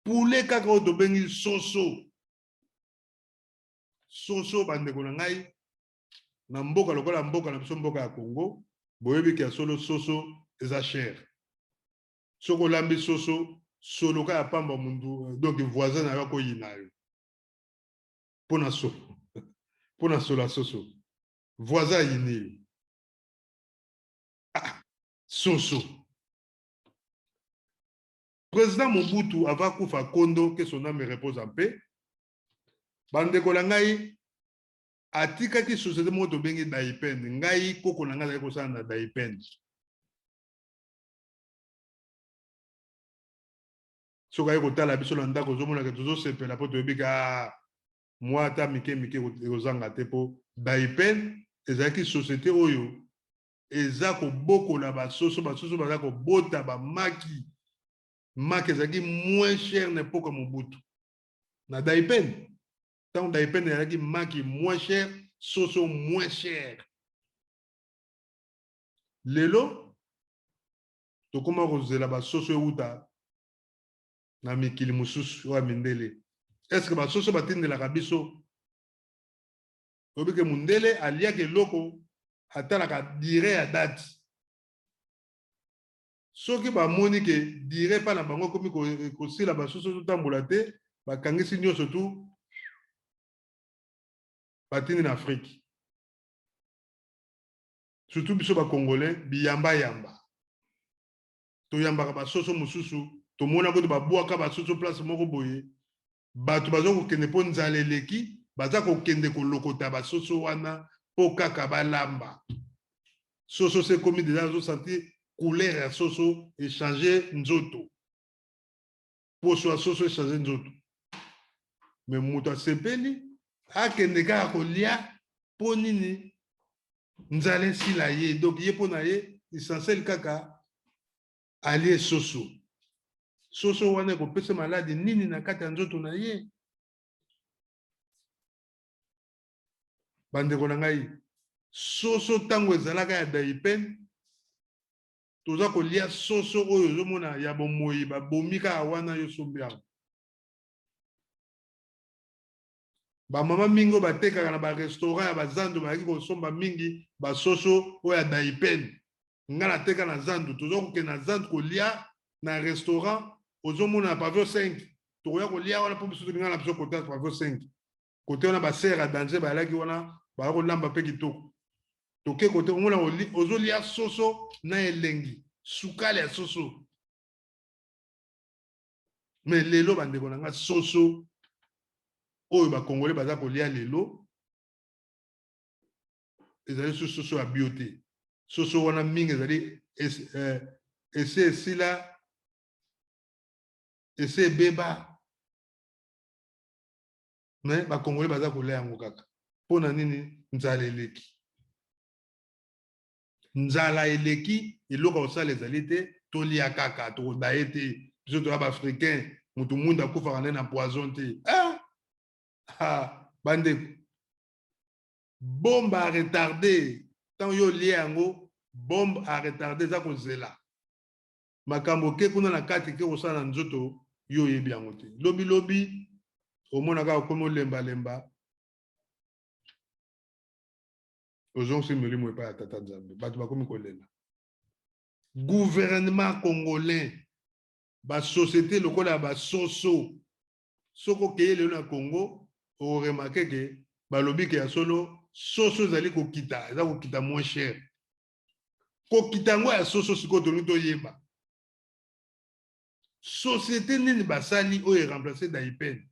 Poulet kaka oyo tobengi soso, soso, bandeko na ngai, na mboka lokola mboka na biso, mboka ya Congo, boyebi ya solo, soso eza cher. Soki olambi soso soloka ya pamba, mundu, donc voisin na yo akoyina yo mpona solo, mpona solo ya soso. Voisin ayini yo. Ah, soso. Président Mobutu ava kufa kondo, que son âme repose en paix, bandeko na ngai, atikaki société moko tobengi Daipen. Ngai, koko na ngai azali kosala na Daipen. Soki aye kotala biso na ndako, ozomonaka tozosepela, mpo toyebi ka mwa ata mike mike ekozanga te, mpo Daipen ezalaki société oyo eza kobokola basoso. Basoso baza kobota bamaki. Maki ezalaki moins cher na epoka Mobutu na Daipen. Ntango Daipen ezalaki, maki moins cher, soso moins cher. Lelo tokóma kozela basoso euta na mikili mosusu oyo ya mindele. Est-ce basoso batindelaka biso? Oyebi ke mondele aliaka eloko, atalaka durée ya date. Soki bamoni ke durée mpa na bango ekomi kosila, basusu totambola te, bakangisi nyonso tu, batindi na Afrique. Surtout biso bacongolais, biyambayamba, toyambaka basoso mosusu. Tomona kutu babwaka basoso place moko boye, bato baza kokende mpo nzala eleki, baza kokende kolokota basoso wana mpo kaka balamba soso. Se ekomi déjà, azosentir couleur ya soso echanger nzoto, poso ya soso echanger nzoto, mais moto asepeli akende kaka kolia. Mpo nini? Nzala esila ye. Donc ye, mpo na ye, essentiel kaka alie soso. Soso wana ekopesa maladi nini na kati ya nzoto na ye? Bandeko na ngai, soso ntango ezalaka ya Daipen, toza kolia soso oyo ozomona ya bomoi, babomi kaka wana, yo sombi yango. Bamama mingi oyo batekaka na barestaurant ya bazando bazalaki kosomba mingi basoso oyo ya Daipen. Nga nateka na zandu, toza kokende na zandu kolia na restaurant, ozomona na pavillon 5, tokoya kolia wana mpo biso tolinga na biso kota pavillon 5. Kote wana basere ya danger bayalaki wana, baya kolamba mpe kitoko. Toke kote, omona ozolia soso na elengi, sukali ya soso. Mais lelo, bandeko na nga, soso oyo bakongole baza kolia lelo ezali so soso ya bio te. Soso wana mingi ezali ese esila, ese ebeba, mais bakongole baza kolia yango kaka. Mpo na nini? Nzala eleki. Nzala eleki, eloko ya kosala ezali te, tolia kaka, tokodaye te. Biso toya ba-Africain, motu mwindu akufaka nde na poison te. Ah! Ah, bandeko, bombe à retarder, ntango yo olie yango, bombe à retarder eza kozela. Makambo ke kuna na kati ke kosala na nzoto, yo oyebi yango te. Lobi lobi, omona kaka okomi olembalemba, ozongisi molimo epai ya Tata Nzambe. Bato bakomi kolela. Gouvernement congolais, basociété lokola ya basoso, soki okeye lelo na Congo, okoremarquer ke balobi ke ya solo soso ezali kokita, eza kokita moins cher. Kokita yango ya soso, sikoyo tolingi toyeba société nini basali oyo eremplace Daipen,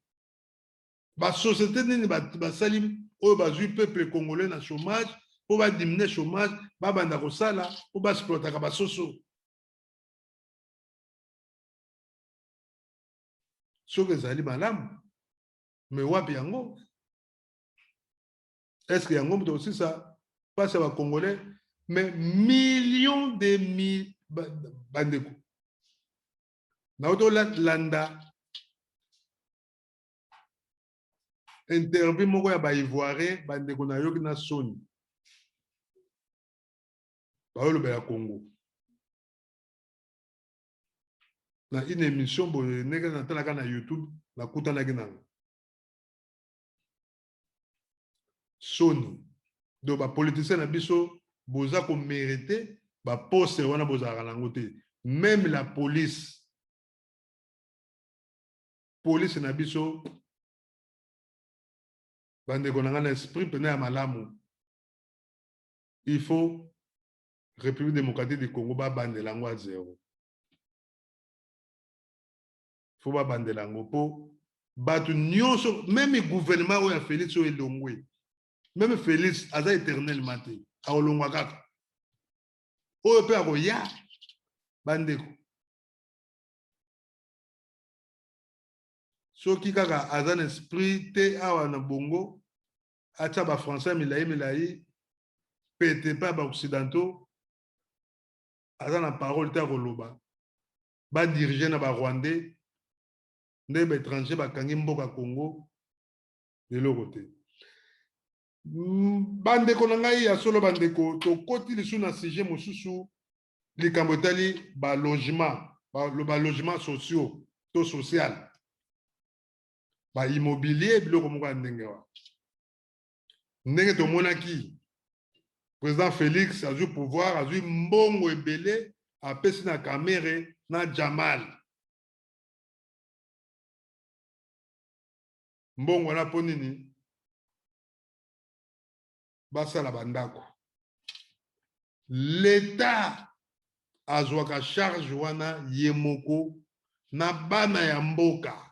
basociété nini basali oyo bazwi peuple congolais na chômage mpo badiminuer chômage, babanda kosala mpo baexploitaka basoso. Soki ezali malamu, me wapi yango? Est-ce yango moto kosisa mpasi ya bacongolais? Mais million de mi bandeko, nauti olanda interview moko ya baivoirien. Bandeko, nayoki na soni. Baolobela Congo na une émission boye, ndenge natalaka na YouTube, nakutanaki nango. Soni. Donc bapoliticien na biso, boza komérite baposte wana bozalaka nango te. Même la police, police na biso, bandeko na ngai, na esprit mpena ya malamu, il faut République démocratique du Congo babandela yango à zéro. Faut babandela yango mpo bato nyonso, même gouvernement oyo ya Félix oyo elongwe, même Félix aza éternellement te, akolongwa kaka, oyo mpe akoya. Bandeko, soki kaka aza na esprit te awa na bongo, atia bafrançais milai milai pete mpe ya baoccidentaux, aza na parole te ya koloba, badirige na barwandais nde baétranger bakangi mboka Congo, eloko te. Bandeko na ngai ya solo, bandeko, tokoti lisusu na sujet mosusu, likambo etali balogement, balogement sociaux to social, baimmobilier, biloko moko ya ndenge wana. Ndenge tomonaki président Félix azwi pouvoir, azwi mbongo ebele, apesi na Kamerhe na Jamal. Mbongo wana mpo nini? Basala bandako. L'État azwaka charge wana ye moko na bana ya mboka.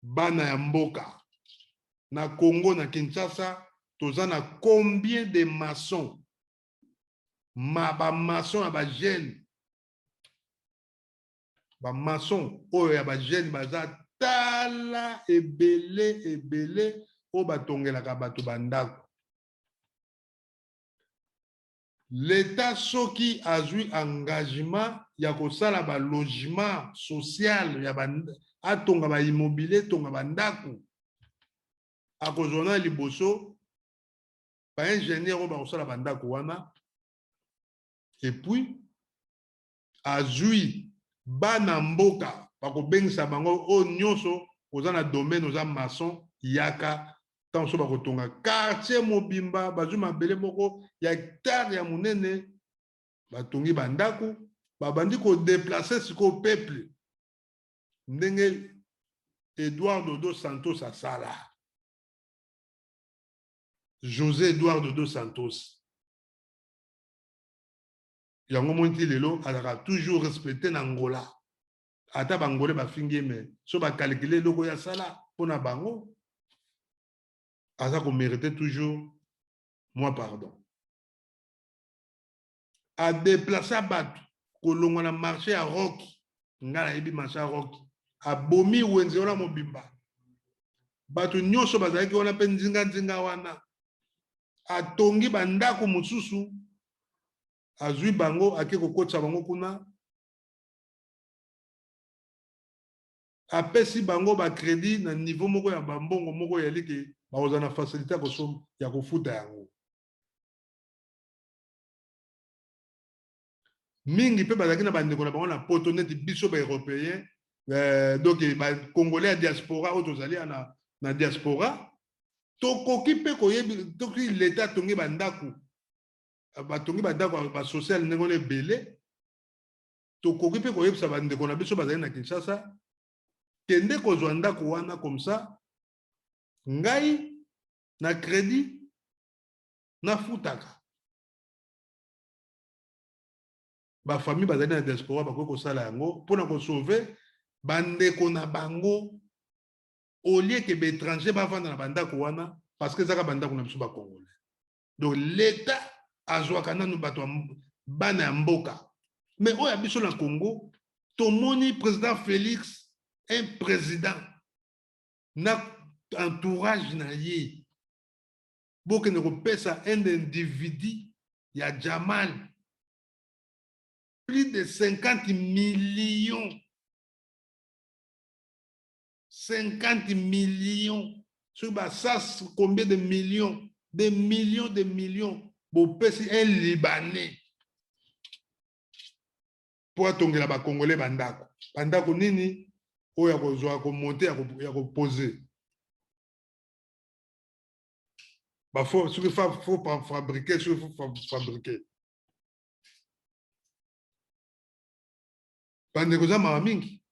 Bana ya mboka na Congo, na Kinshasa, toza na combien de maçons? Ma bamaçon ya bajeune, bamaçon oyo ya bajeune baza tala ebele ebele, oyo batongelaka bato bandako. L'État soki azwi engagement ya kosala balogement social, ya atonga baimmobilier, tonga bandako, akozwa na liboso baingénieur oyo bakosala bandako wana, et puis azwi bana mboka, bakobengisa bango oyo nyonso oza na domaine, oza maçon, yaka. Ntango so bakotonga quartier mobimba, bazwi mabele moko ya hectare ya monene, batongi bandako, babandi kodéplacer sikoyo peuple, ndenge Eduardo dos Santos asala, José Eduardo dos Santos. Yango moni ti lelo azalaka toujours respecté na Angola. Ata bangolais bafingi ye, me so bacalculer eloko oyo asala mpona bango, aza komérite toujours mwa pardon. Adéplacer bato kolongwa na marché ya Rock. Ngai nayebi marché ya Rock. Abomi wenze wana mobimba, bato nyonso bazalaki wana mpe nzinganzinga wana. Atongi bandako mosusu, azwi bango, ake kokotisa bango kuna, apesi bango bacrédit na niveau moko ya bambongo moko eyali ke bakozala na facilité ya kofuta yango. Mingi mpe bazalaki na bandeko na bango na Poto, neti biso Baeuropéen, donc Bacongolais ya diaspora oyo tozali na diaspora. Tokoki mpe koyebi toki leta atongi bandako, batongi bandako basocial ndenge wana ebele. Tokoki mpe koyebisa bandeko na biso bazali na Kinshasa: kende kozwa ndako wana, comme ça ngai na crédit nafutaka. Bafamille bazali na diaspora bakoki kosala yango mpona kosauver bandeko na bango, au lieu ke baétranger bavanda na bandako wana, parce que ezaka bandako na biso Bacongolais. Donc l'État azwaka nanu bato, bana ya mboka. Mais oyo ya biso na Congo, tomoni président Félix, un président na entourage na ye, bokende kopesa un individu ya Jamal plus de 50 millions, 50 millions, soki basas combien de millions, des millions de millions, bopesi un Libanais mpo atongela Bakongole bandako. Bandako nini oyo ya kozwa, komonter, ya kopose? Soki faut fabriquer, soki faut fabriquer. Bandeko, eza mawa mingi.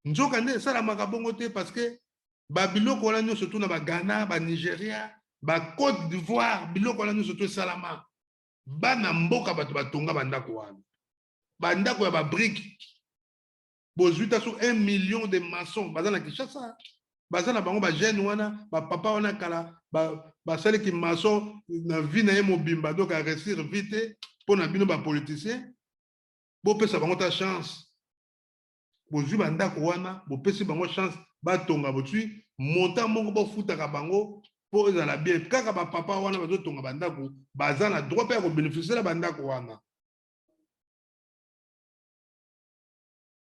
Nzoka nde esalamaka bongo te, parce que babiloko wana nyonso tu na Baghana, Banigeria, Bacôte d'Ivoire, biloko wana nyonso tu esalama, bana mboka bato batonga bandako wana, bandako ya babriques. Bozwi ta so 1 million de maçon baza na Kinshasa, baza na bango bajeune wana, bapapa wana kala basaliki maçon na vie na ye mobimba, donc aréussir vie te. Mpo na bino bapoliticien, bopesa bango ta chance. Bozwi bandako wana, bopesi bango chance batonga, bozwi montant moko bofutaka bango mpo ezala bien. Kaka bapapa wana bazotonga bandako baza na droit mpe ya kobénéficier na bandako wana.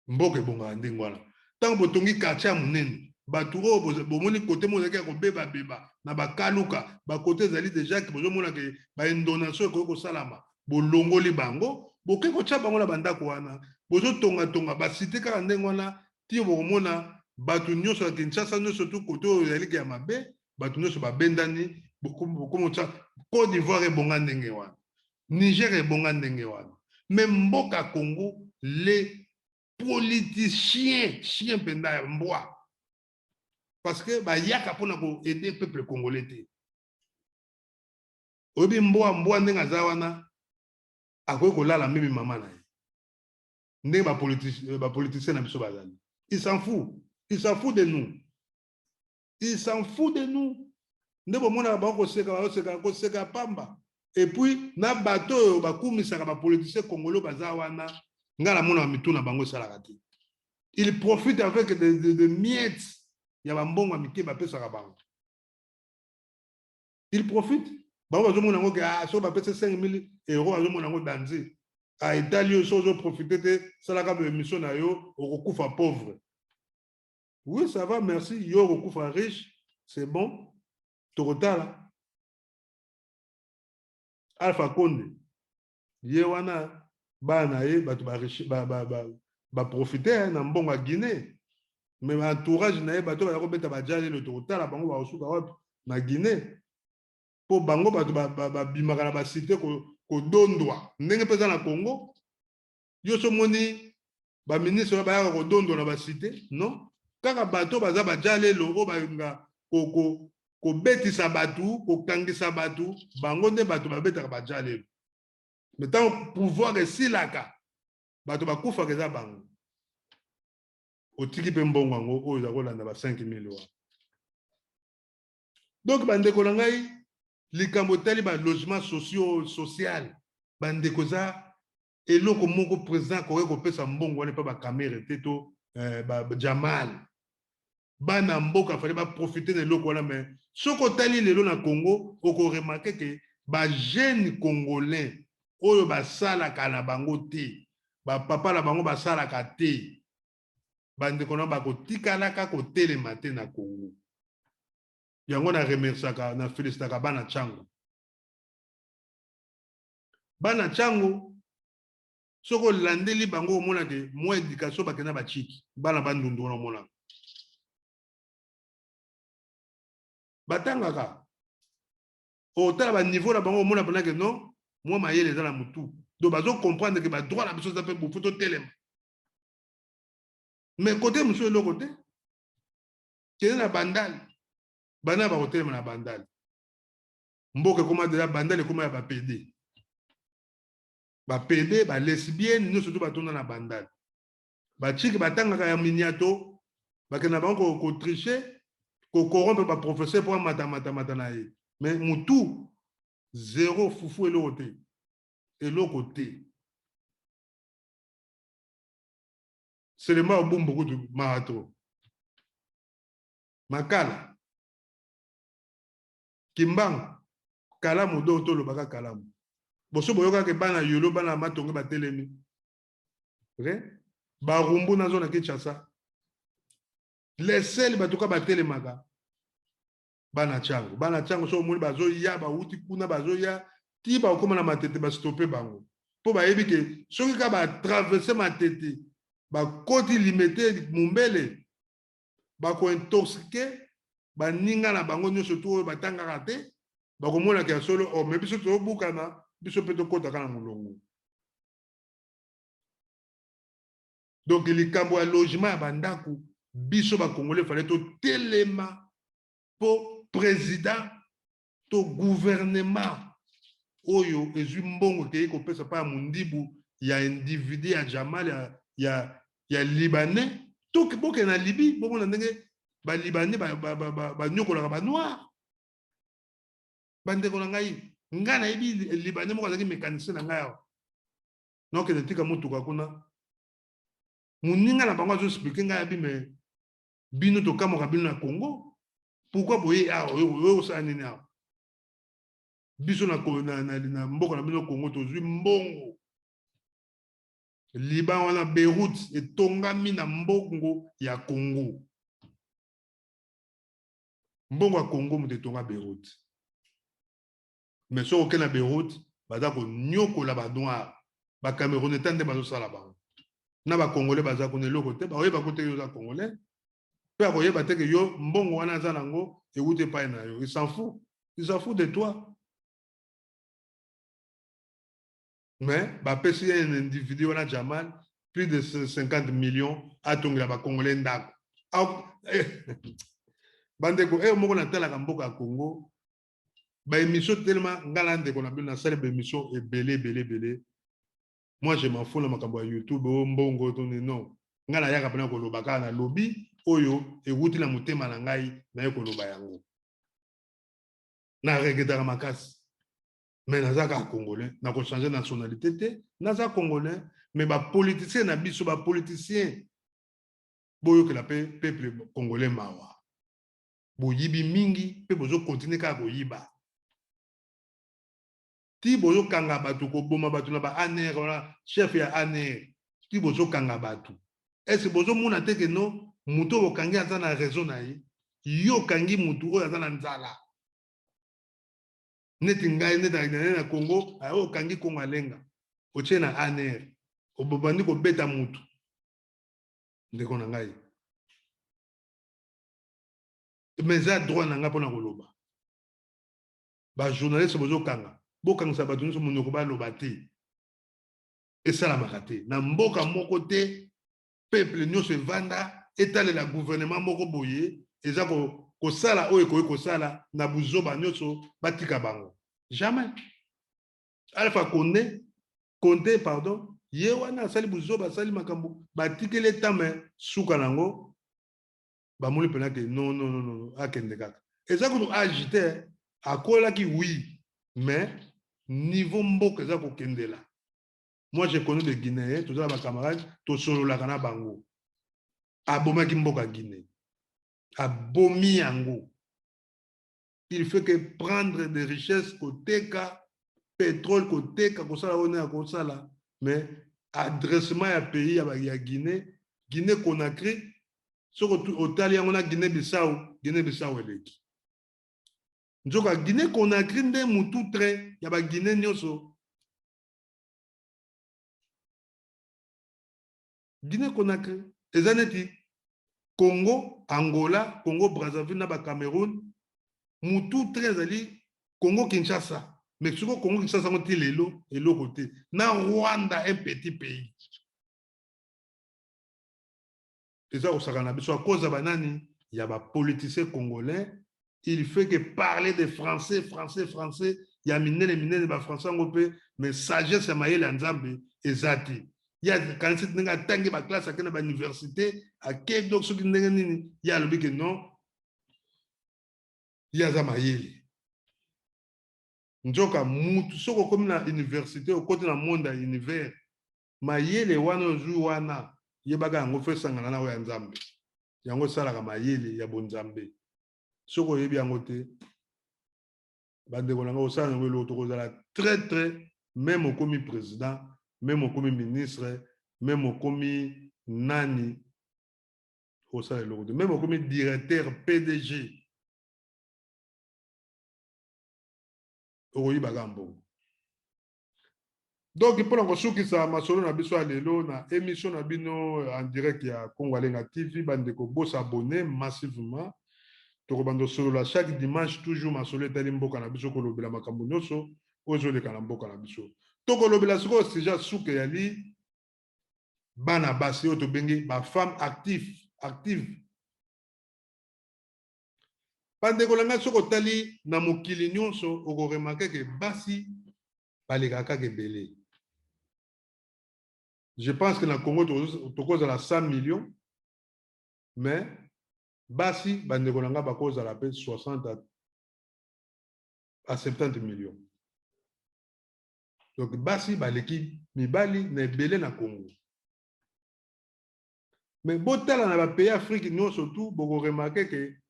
Mboka ebongaka ndenge wana. Ntango botongi quartier ya monene, bato oyo bomoni kote moko ezalaki ya kobebabeba na bakaluka, bakote ezali déjà ke bozomona ke bainondation ekoki kosalama, bolongoli bango, boke kotya bango na bandako wana, bozotongatonga basite kaka ndenge wana. Ti bokomona bato nyonso ya Kinshasa nyonso tu, kote oyo ezaliki ya mabe, bato nyonso babendani, bokomotya. Côte d'Ivoire ebonga ndenge wana, Niger ebonga ndenge wana. Mais mboka Congo, les politiciens, chien mpenza ya mbwa, parce que bayaka mpona koaider peuple congolais te. Oyebi mbwa, mbwa ndenge aza wana, akoki kolala memi mama na ye. Ndenge bapoliticien na biso bazali, il s'en fout, il s'en fout de nous, il s'en fout de nous. Nde bomonaka bango koseka, bazoseka koseka pamba. Et puis na bato oyo bakumisaka bapoliticien congolais baza wana, ngai namonaka mitu na bango esalaka te. Il profite avec de miettes ya bambongo ya mike bapesaka bango. Il profite. Bango bazomona yango ke, ah, soki bapesa 5000 euro, bazomona yango danger. Ah, etali yo. So ozoprofite te, salaka baémission na yo, okokufa pauvre. Oui, ça va, merci. Yo okokufa riche, c'est bon. Tokotala Alpha Conde ye wana, bana na ye, bato baprofite na mbongo ya Guinée, mais entourage na ye, bato baza kobeta bajalelo, tokotala bango bakosuka wapi na Guinée. Mpo bango bato babimaka na basite kodondwa ndenge mpe eza na Congo. Yo so omoni baministre oyo bayaka kodondwa na basite, non, kaka bato baza bajalelo oyo balinga kobetisa bato, kokangisa bato, bango nde bato babetaka bajalelo. Mais ntango pouvoir esilaka, bato bakufaka, eza bango. Otiki mpe mbongo yango oyo eza kolanda ba 5000 wana. Donc bandeko na ngai, likambo etali balogement sociaux, social, bandeko, eza eloko moko président akoki kopesa mbongo wana mpe baCamerhe te to Jamal. Bana mboka fallait baprofite na eloko wana. Mais soki otali lelo na Congo, okoremarquer ke Ba jeunes congolais oyo basalaka na bango te, bapapa na bango basalaka te, bandeko na bakotikalaka kotelema te na Congo. Yango na remerciaka, na félicitaka bana Tshangu. Bana Tshangu, soki olandeli bango, omonake mwa éducation, bakenda bachiki bana Bandundu wana, omonaka batangaka. Otala ba niveau na bango, omona mpenza ke non, mwa mayele eza na motu. Donc bazocomprendre ke ba droit na biso eza mpe bofu, totelema. Mais côté mosusu, eloko te. Kende na Bandali, bana bakotelema na Bandali. Mboka ekoma deja, Bandali ekoma ya bapede, bapede, ba lesbiennes nyonso to batonda na Bandali. Bachiki batangaka ya miniato, bakenda bango kotricher, kocorrompre ba professeur mpo amata na ye. Mais mutu zéro, fufu, eloko te, eloko te. Selema obumbu kutu marato, Makala, Kimbangu, Kalamu. Do tolobaka Kalamu. Boso boyokaka bana Yolo, bana Matonge batelemi, okay? Barumbu nazo na Kinshasa, lesele bato ka batelemaka. Bana Tshangu, bana Tshangu, so omoni bazoya, bawuti kuna, bazoya ti bakóma na Matete, bastopper bango mpo bayebi ke soki ka batraverser Matete, bakoti Limete, Mombele, bakointoxiquer baninga na bango nyonso to oyo batangaka te. Bakomonaka ya solo o me biso tozobukana, biso mpe tokɔtaka na molongo. Donc likambo ya logement ya bandako, biso Bakongolais fallait totelema mpo président to gouvernement oyo ezwi mbongo, ekei kopesa mpa ya mondibu ya individu ya Jamal ya Libanais. To bokende na Libye, bomona ndenge Balibanais banyokolaka ba noir. Bandeko na ngai, ngai nayebi Libanais moko azalaki mécanicien na ngai awa. Nakokende tika motuka kuna, moninga na bango azoexpliquer ngai, abi: "Me bino, tokamwaka bino na Congo, pourquoi boye awa? Oyo kosala nini awa? Biso na mboka na bino Congo tozwi mbongo." Liban wana, Beyrouth etongami na mbongo ya Congo. Mbongo ya Congo moto etonga Beyrouth. Mais soki okende na Beyrouth, baza konyokola ba noir, ba Camerounais ta nde bazosala bango na ba Congolais baza kuna, eloko te. Bakoyeba ko te yo oza Congolais, mpe akoyeba te ke yo mbongo wana aza nango ewuti epai na yo. Il s'en fout, il s'en fout de toi. Mais bapesi ye un individu wana Jamal plus de 50 millions, atongela Bacongolais ndako. Bandeko, eyo moko natalaka mboka ya Congo, ba émission telema. Ngai na ndeko na bino, nasali ba émission ebele ebele ebele. Moi, je m'en fous na makambo ya YouTube o mbongo to non. Ngai nayaka mpena koloba kaka, nalobi oyo ewuti na motema na ngai, naye koloba yango. Naregrettaka makasi, mais naza kaka Congolais, nakochanger nationalité te, naza Congolais. Mais ba politicien na biso, ba politicien, boyokela mpe peuple congolais mawa. Boyibi mingi mpe bozocontinuer kaka koyiba ti bozokanga bato, koboma bato na ba ANR wana, chef ya ANR, ti bozokanga bato. Est-ce bozomona te ke no, moto oyo okangi aza na raison na ye? Yo okangi motu oyo aza na nzala neti ngai, neti na Congo oyo okangi Kongo alenga, otie na ANR, obandi kobeta mutu. Ndeko na ngai, mais eza droit na ngai mpona koloba. Ba journaliste bozokanga, bokangisa bato nyonso monoko, baloba te. Esalamaka te na mboka moko te. Peuple nyonso evanda, etalela gouvernement moko boye eza kosala oyo ekoki kosala na buzoba nyonso, batika bango jamais. Alpha Condé, Conte pardon, ye wana asali buzoba, asali makambo, batikeli etame, suka nango bamoni mpena ke non, non, non, non, akende kaka. Eza kutu age te, akolaki, oui, mais niveau mboka eza kokendela. Moi, je connais des Guinéens, toza na ba camarade, tosololaka na bango. Abomaki mboka Guinée, abomi yango. Il faut que prendre des richesses, koteka pétrole, koteka, kosala oyo ya kosala, mais adressement ya pays ya Guinée, Guinée Conakry, soki otali yango na Guinée Bissau, Guinée Bissau eleki. Nzoka Guinée Conakry nde mutu train ya ba Guinée nyonso. Guinée Conakry eza neti Congo, Angola, Congo Brazzaville na ba Cameroun, mutu train ezali Congo Kinshasa. Mais sikoyo Congo Kinshasa yango ti lelo eloko te. Na Rwanda, un petit pays. Eza kosakana na biso à cause ya banani, ya ba politiciens congolais. Il fait que parler de français, français, français, ya minene minene ba français yango mpe, mais sagesse ya mayele ya Nzambe eza te. Ye akanisi ndenge atangi ba classe, akende ba université, ake donc soki ndenge nini, ye alobi ke non, ye aza mayele. Nzoka mutu soki okomi na université, okoti na monde ya univers, mayele wana ozwi wana, yebaka yango fo esangana na oyo ya Nzambe. Yango esalaka mayele ya bonzambe. Soki oyebi yango te, bandeko na ngai, osala yango eloko, tokozala très très, même okomi président, même okomi ministre, même okomi nani, osala eloko te, même okomi directeur PDG, okoyibaka mbongo. Donc mpona kosukisa masolo na biso ya lelo na émission na bino en direct ya Congo Alenga TV, bandeko bosabonne massivement. Tokobanda kosolola chaque dimanche toujours masolo etali mboka na biso, kolobela makambo nyonso oyo ezoleka na mboka na biso. Tokolobela sikoyo sujet suka yali bana basi oyo tobengi ba femme active, active. Bandeko na ngai, soki otali na mokili nyonso, okoremarke ke basi balekaka kaka ebele. Je pense que na Congo tokozala 100 millions, mais basi bandeko na ngai bakozala mpe 60 à 70 millions. Donc basi baleki mibali na ebele na Congo. Mais botala na ba pays Afrique nyonso tu, bokoremarke ke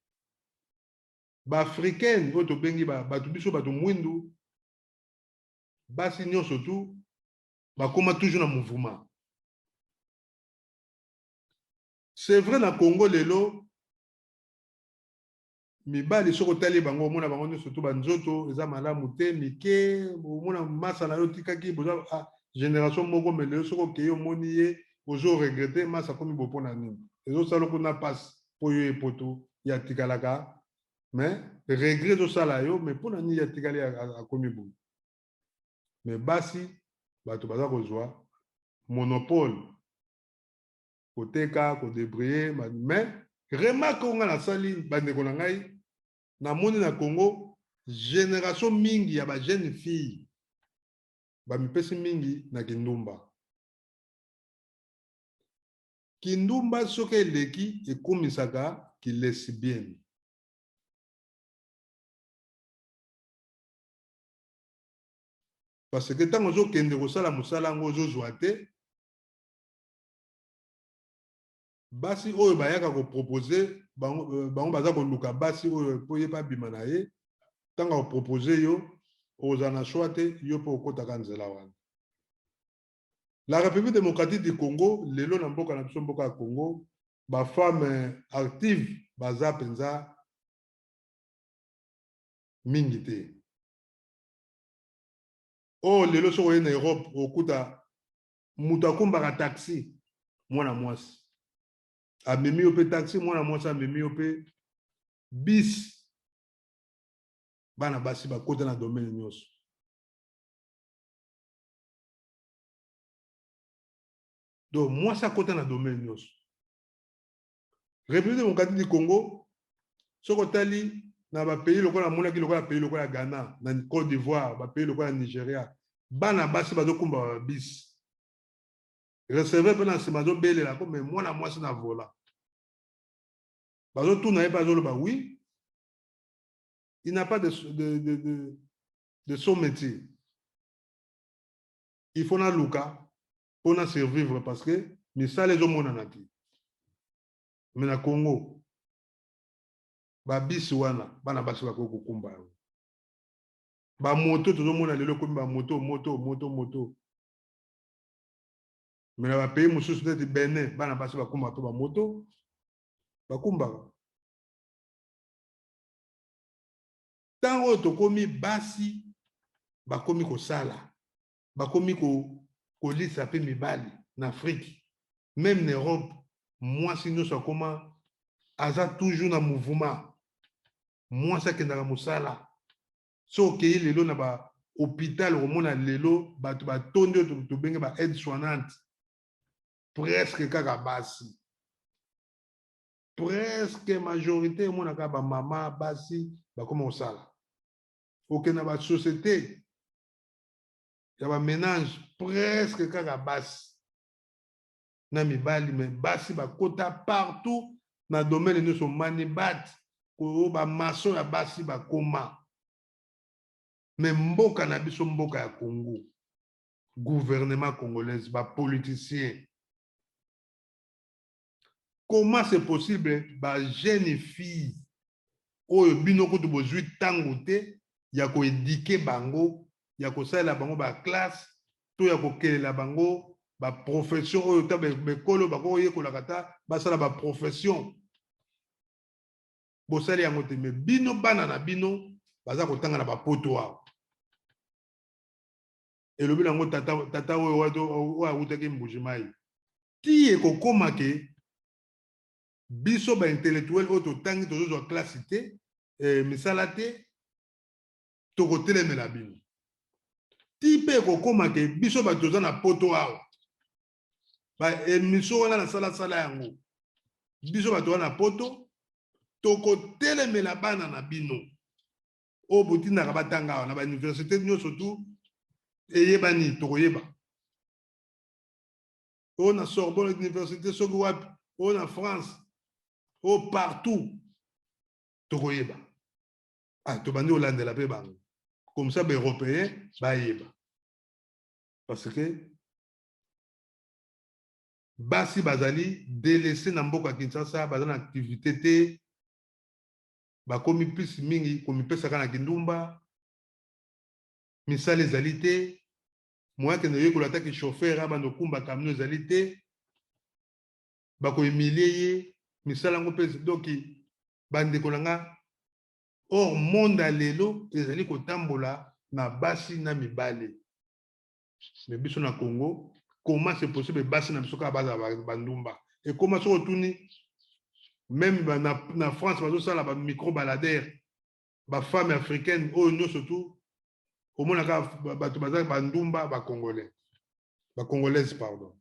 ba africaine oyo tobengi bato biso bato mwindu, basi nyonso tu bakoma toujours na mouvement. C'est vrai, na Congo lelo mibali soki otali bango, omona bango nyonso tu banzoto eza malamu te, mike, omona masa na yo otikaki boza génération moko, mais lelo soki okei omoni ye, ozo regrette masa akomi bo mpona nini, ezosala kuna mpasi mpo yo epoto ya tikalaka, mais regret ezosala yo, mais mpona nini ya tikali akomi boye. Mais basi bato baza kozwa monopole koteka, kodébrouiller. Mais remarque oyo ngai nasali, bandeko na ngai, namoni na Congo génération mingi ya ba jeune fille bamipesi mingi na kindumba. Kindumba soki eleki ekomisaka kilesbienne. Parce que ntango ozokende kosala mosala yango ozozwa te, basi oyo bayaka kopropose bango, bango baza koluka basi oyo mpo ye mpe abima na ye. Ntango akopropose yo, okozala na choix te, yo mpe okotaka nzela wana. La République démocratique du Congo, lelo na mboka na biso, mboka ya Congo, ba femme active baza mpenza mingi te. Oyo lelo soki oye na Europe, okuta moto akumbaka taxi, mwana mwasi amemi yo mpe taxi, mwana mwasi amemi yo mpe bis. Bana basi bakota na domaine nyonso. Donc mwasi akota na domaine nyonso. République démocratique du Congo, soki otali na bapays lokola amonaki lokola pays lokola Ghana, na Côte d'Ivoire, bapays lokola Nigeria, bana basi bazokumba babisi, receveur mpe na nsima azobelela ko, mais mwana mwasi na vola bazotuna ye mpe azoloba oui, il n'a pas de son métier, il faut naluka mpona survivre parce que misala ezomonana te. Mais na Congo Babisi wana bana basi bakoki kokumba yango. Bamoto tozomona lelo ekomi bamoto moto moto moto. Me na bapays mosusu neti Benin, bana basi bakumbaka mpe bamoto, bakumbaka. Ntango oyo tokomi basi bakomi kosala, bakomi kolisa mpe mibali na Afrique, meme na Europe, mwasi nyonso akoma aza toujours na mouvement. Mwasi akendaka mosala. Soki okei lelo na ba hôpital, okomona lelo bato batondi oyo tobenge ba aide soignante, presque kaka basi, presque majorité emonaka bamama basi bakoma kosala. Okende na basociété ya baménage, presque kaka basi na mibali. Me basi bakota partout na domaine nyonso, manibat koyo bamaçon ya basi bakoma. Me mboka na biso, mboka ya Congo, gouvernement congolaise, bapoliticien, comment c'est possible bajeune fille oyo bino kutu bozwi ntango te ya koéduquer bango, ya kosalela bango baclasse to ya kokelela bango baprofession oyo ta bekolo bakoyekolaka, ta basala baprofession? Bosali yango te. Me bino bana na bino baza kotanga na bapoto awa. Elobi nango tata, tata oyo oyo awutaki Mbujimai, ti ekokóma ke biso baintellectuel oyo totangi, tozozwa classe te, misala te, tokotelemela bino. Ti mpe ekokóma ke biso bato toza na poto awa, baémission wana nasalasala yango, biso bato wana na poto tokotelemela bana na bino oyo botindaka batanga awa na bauniversité nyonso. Tu eyebani, tokoyeba oyo na Sorbonne université, soki wapi, oyo na France, oyo partout, tokoyeba. Ah, tobandi kolandela mpe bango comme ça, baeuropéen bayeba, parce que basi bazali délaissé na mboka ya Kinshasa, baza na activité te, bakomi plus mingi komipesaka na kindumba. Misala ezali te, moya akende oyekola ataki chauffeur, abanda okumba camion ezali te, bakohumilie ye. Misala yango mpe. Donc bandeko na nga, or monde ya lelo ezali kotambola na basi na mibale. Me biso na Congo, comment c'est possible basi na biso kaka bazala bandumba? Ekoma soki otuni même na France, bazosala bamicro baladeur, bafemme africaine oyo nyonso tu omonaka bato baza bandumba, bacongolais, bacongolaise, pardon.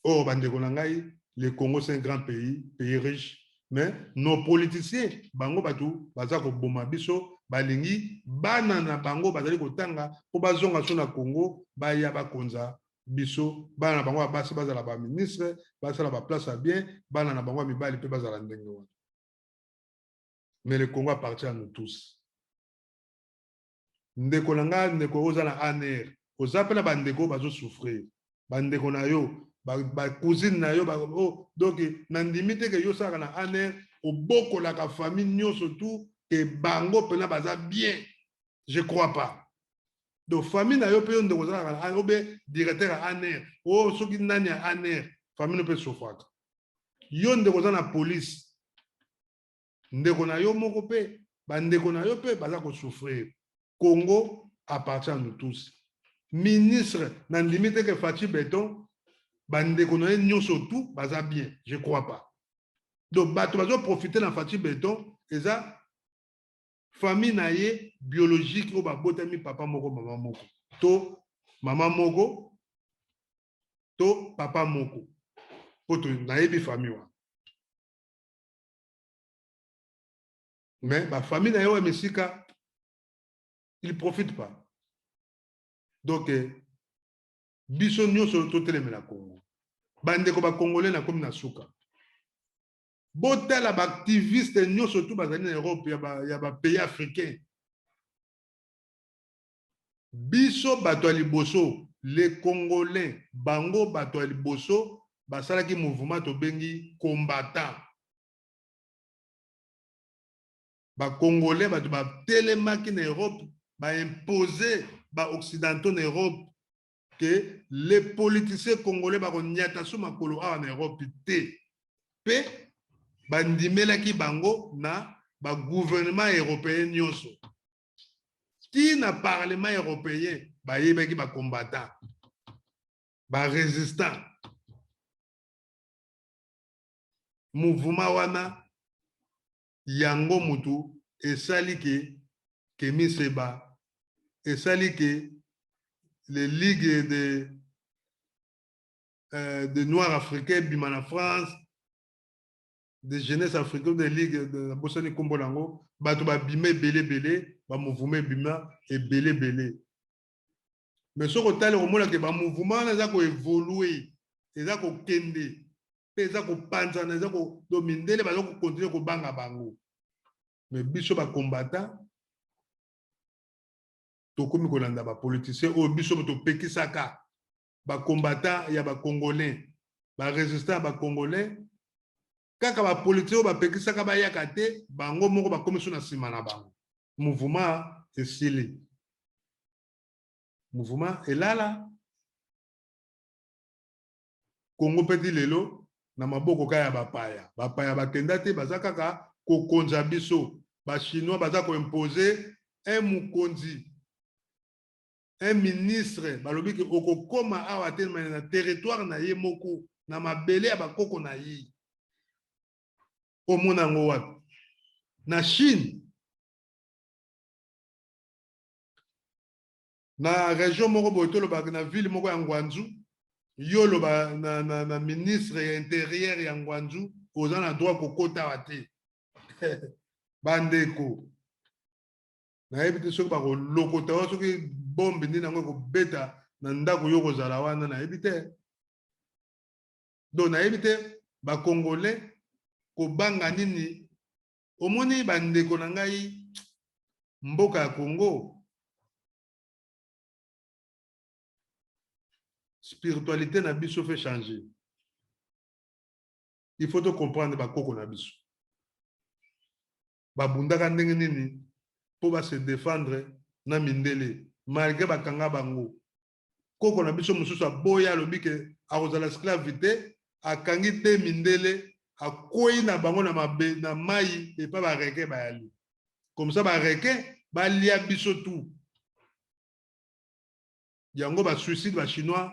Or bandeko na ngai, le Congo, c'est un grand pays, pays riche, mais nos politiciens, bango bato baza koboma biso. Balingi bana na bango bazali kotanga mpo bazonga so na Congo, baya bakonza biso. Bana na bango ya basi bazala baministre, basala baplace ya bien, bana na bango ya mibali mpe bazala ndenge wana. Mais le Congo appartient à nous tous. Ndeko na ngai, ndeko oyo oza na ANR, oza mpe na bandeko oyo bazosouffrir, bandeko na yo, bacousine na yo. Oh, donc nandimi te ke yo osalaka na ANR, obokolaka famille nyonso tu ke bango mpena baza bien, je crois pas. Donc famille na yo mpe, yo ndeko ozalaka na obe directeur ya ANR o soki nani ya ANR, famille no mpe esouffraka. Yo ndeko oza na police, ndeko na yo moko mpe, bandeko na yo mpe baza kosouffrir. Congo appartient à nous tous. Ministre, nandimi te ke Fatshi Béton, bandeko na ye nyonso tu baza bien, je crois pas. Donc bato bazoprofite na Fatshi Béton eza famille na ye biologique oyo babotami papa moko, mama moko, to mama moko to papa moko, po nayebi famille wana. Mais bafamille na ye oyo misika, il profite pas. Donc biso nyonso totelemela Congo. Bandeko bacongolais, nakomi na suka. Botala baactiviste nyonso tu bazali na Europe ya bapays africain. Biso bato ya liboso, les Congolais, bango bato ya liboso. basalaki mouvement tobengi combattant. Ba Congolais bato batelemaki na Europe, ba imposer ba occidentaux na Europe que les politiciens congolais bakonyata so makolo awa na Europe te, mpe bandimelaki bango na ba gouvernement européen nyonso ti na parlement européen. Bayebaki ba combattant, ba résistant. Mouvement wana yango mutu esali ke Kemi Seba, esali ke les ligues de noirs africains bima na France, de jeunesse africaine, de ligue de bosani kombo nango, bato babima ebele ebele, ba mouvement ebima ebele ebele. Mais soki otali, okomona ke ba mouvement wana eza koévoluer, eza kokende mpe eza kopanzana, eza do mindele baza kocontinuer kobanga bango. Mais biso bacombattant tokomi kolanda bapoliticien oyo biso topekisaka. Bacombattant ya bacongolais, barésistant ya bacongolais, kaka bapoliticien oyo bapekisaka bayaka te, bango moko bakomi so na nsima na bango. Mouvement esili, mouvement elala. Kongo mpe ti lelo na maboko kaka ya bapaya. Bapaya bakenda te, baza kaka kokonza biso. Bachinois baza koimposer un mokonzi, un ministre, balobi ke okokóma awa te na territoire na ye moko, na mabele ya bakoko na ye. Omona yango wapi? Na Chine, na région moko boye, tolobaka na ville moko ya Guangzhou, yo oloba na ministre ya intérieur ya Guangzhou, oza na droit kokota awa te. Bandeko, nayebi te soki bakolokota wa, soki bombe nini yango ekobeta na ndako yo kozala wana, nayebi te. Donc nayebi te bacongolais kobanga nini. Omoni, bandeko na ngai, mboka ya Congo, spiritualité na biso fait changer. Il faut to comprendre bakoko na biso babundaka ndenge nini mpo base défendre na mindele malgré bakanga bango. Koko na biso mosusu aboya, alobi ke akozala esclave te, akangi te mindele, akwei na bango na mabe na mai epa barequin bayali comme ça, barequin balia biso tu. Yango basuicide bachinois,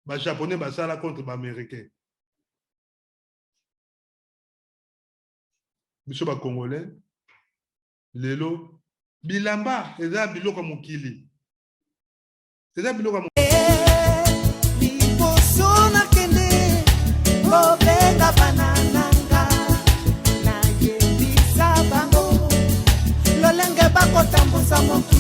bajaponais basala contre baaméricain. Biso bacongolais lelo, bilamba eza biloko ya mokili, eza biloko ya Liboso nakende kobenga bana nanga, nayebisa bango lolenge bakotambusa mokili.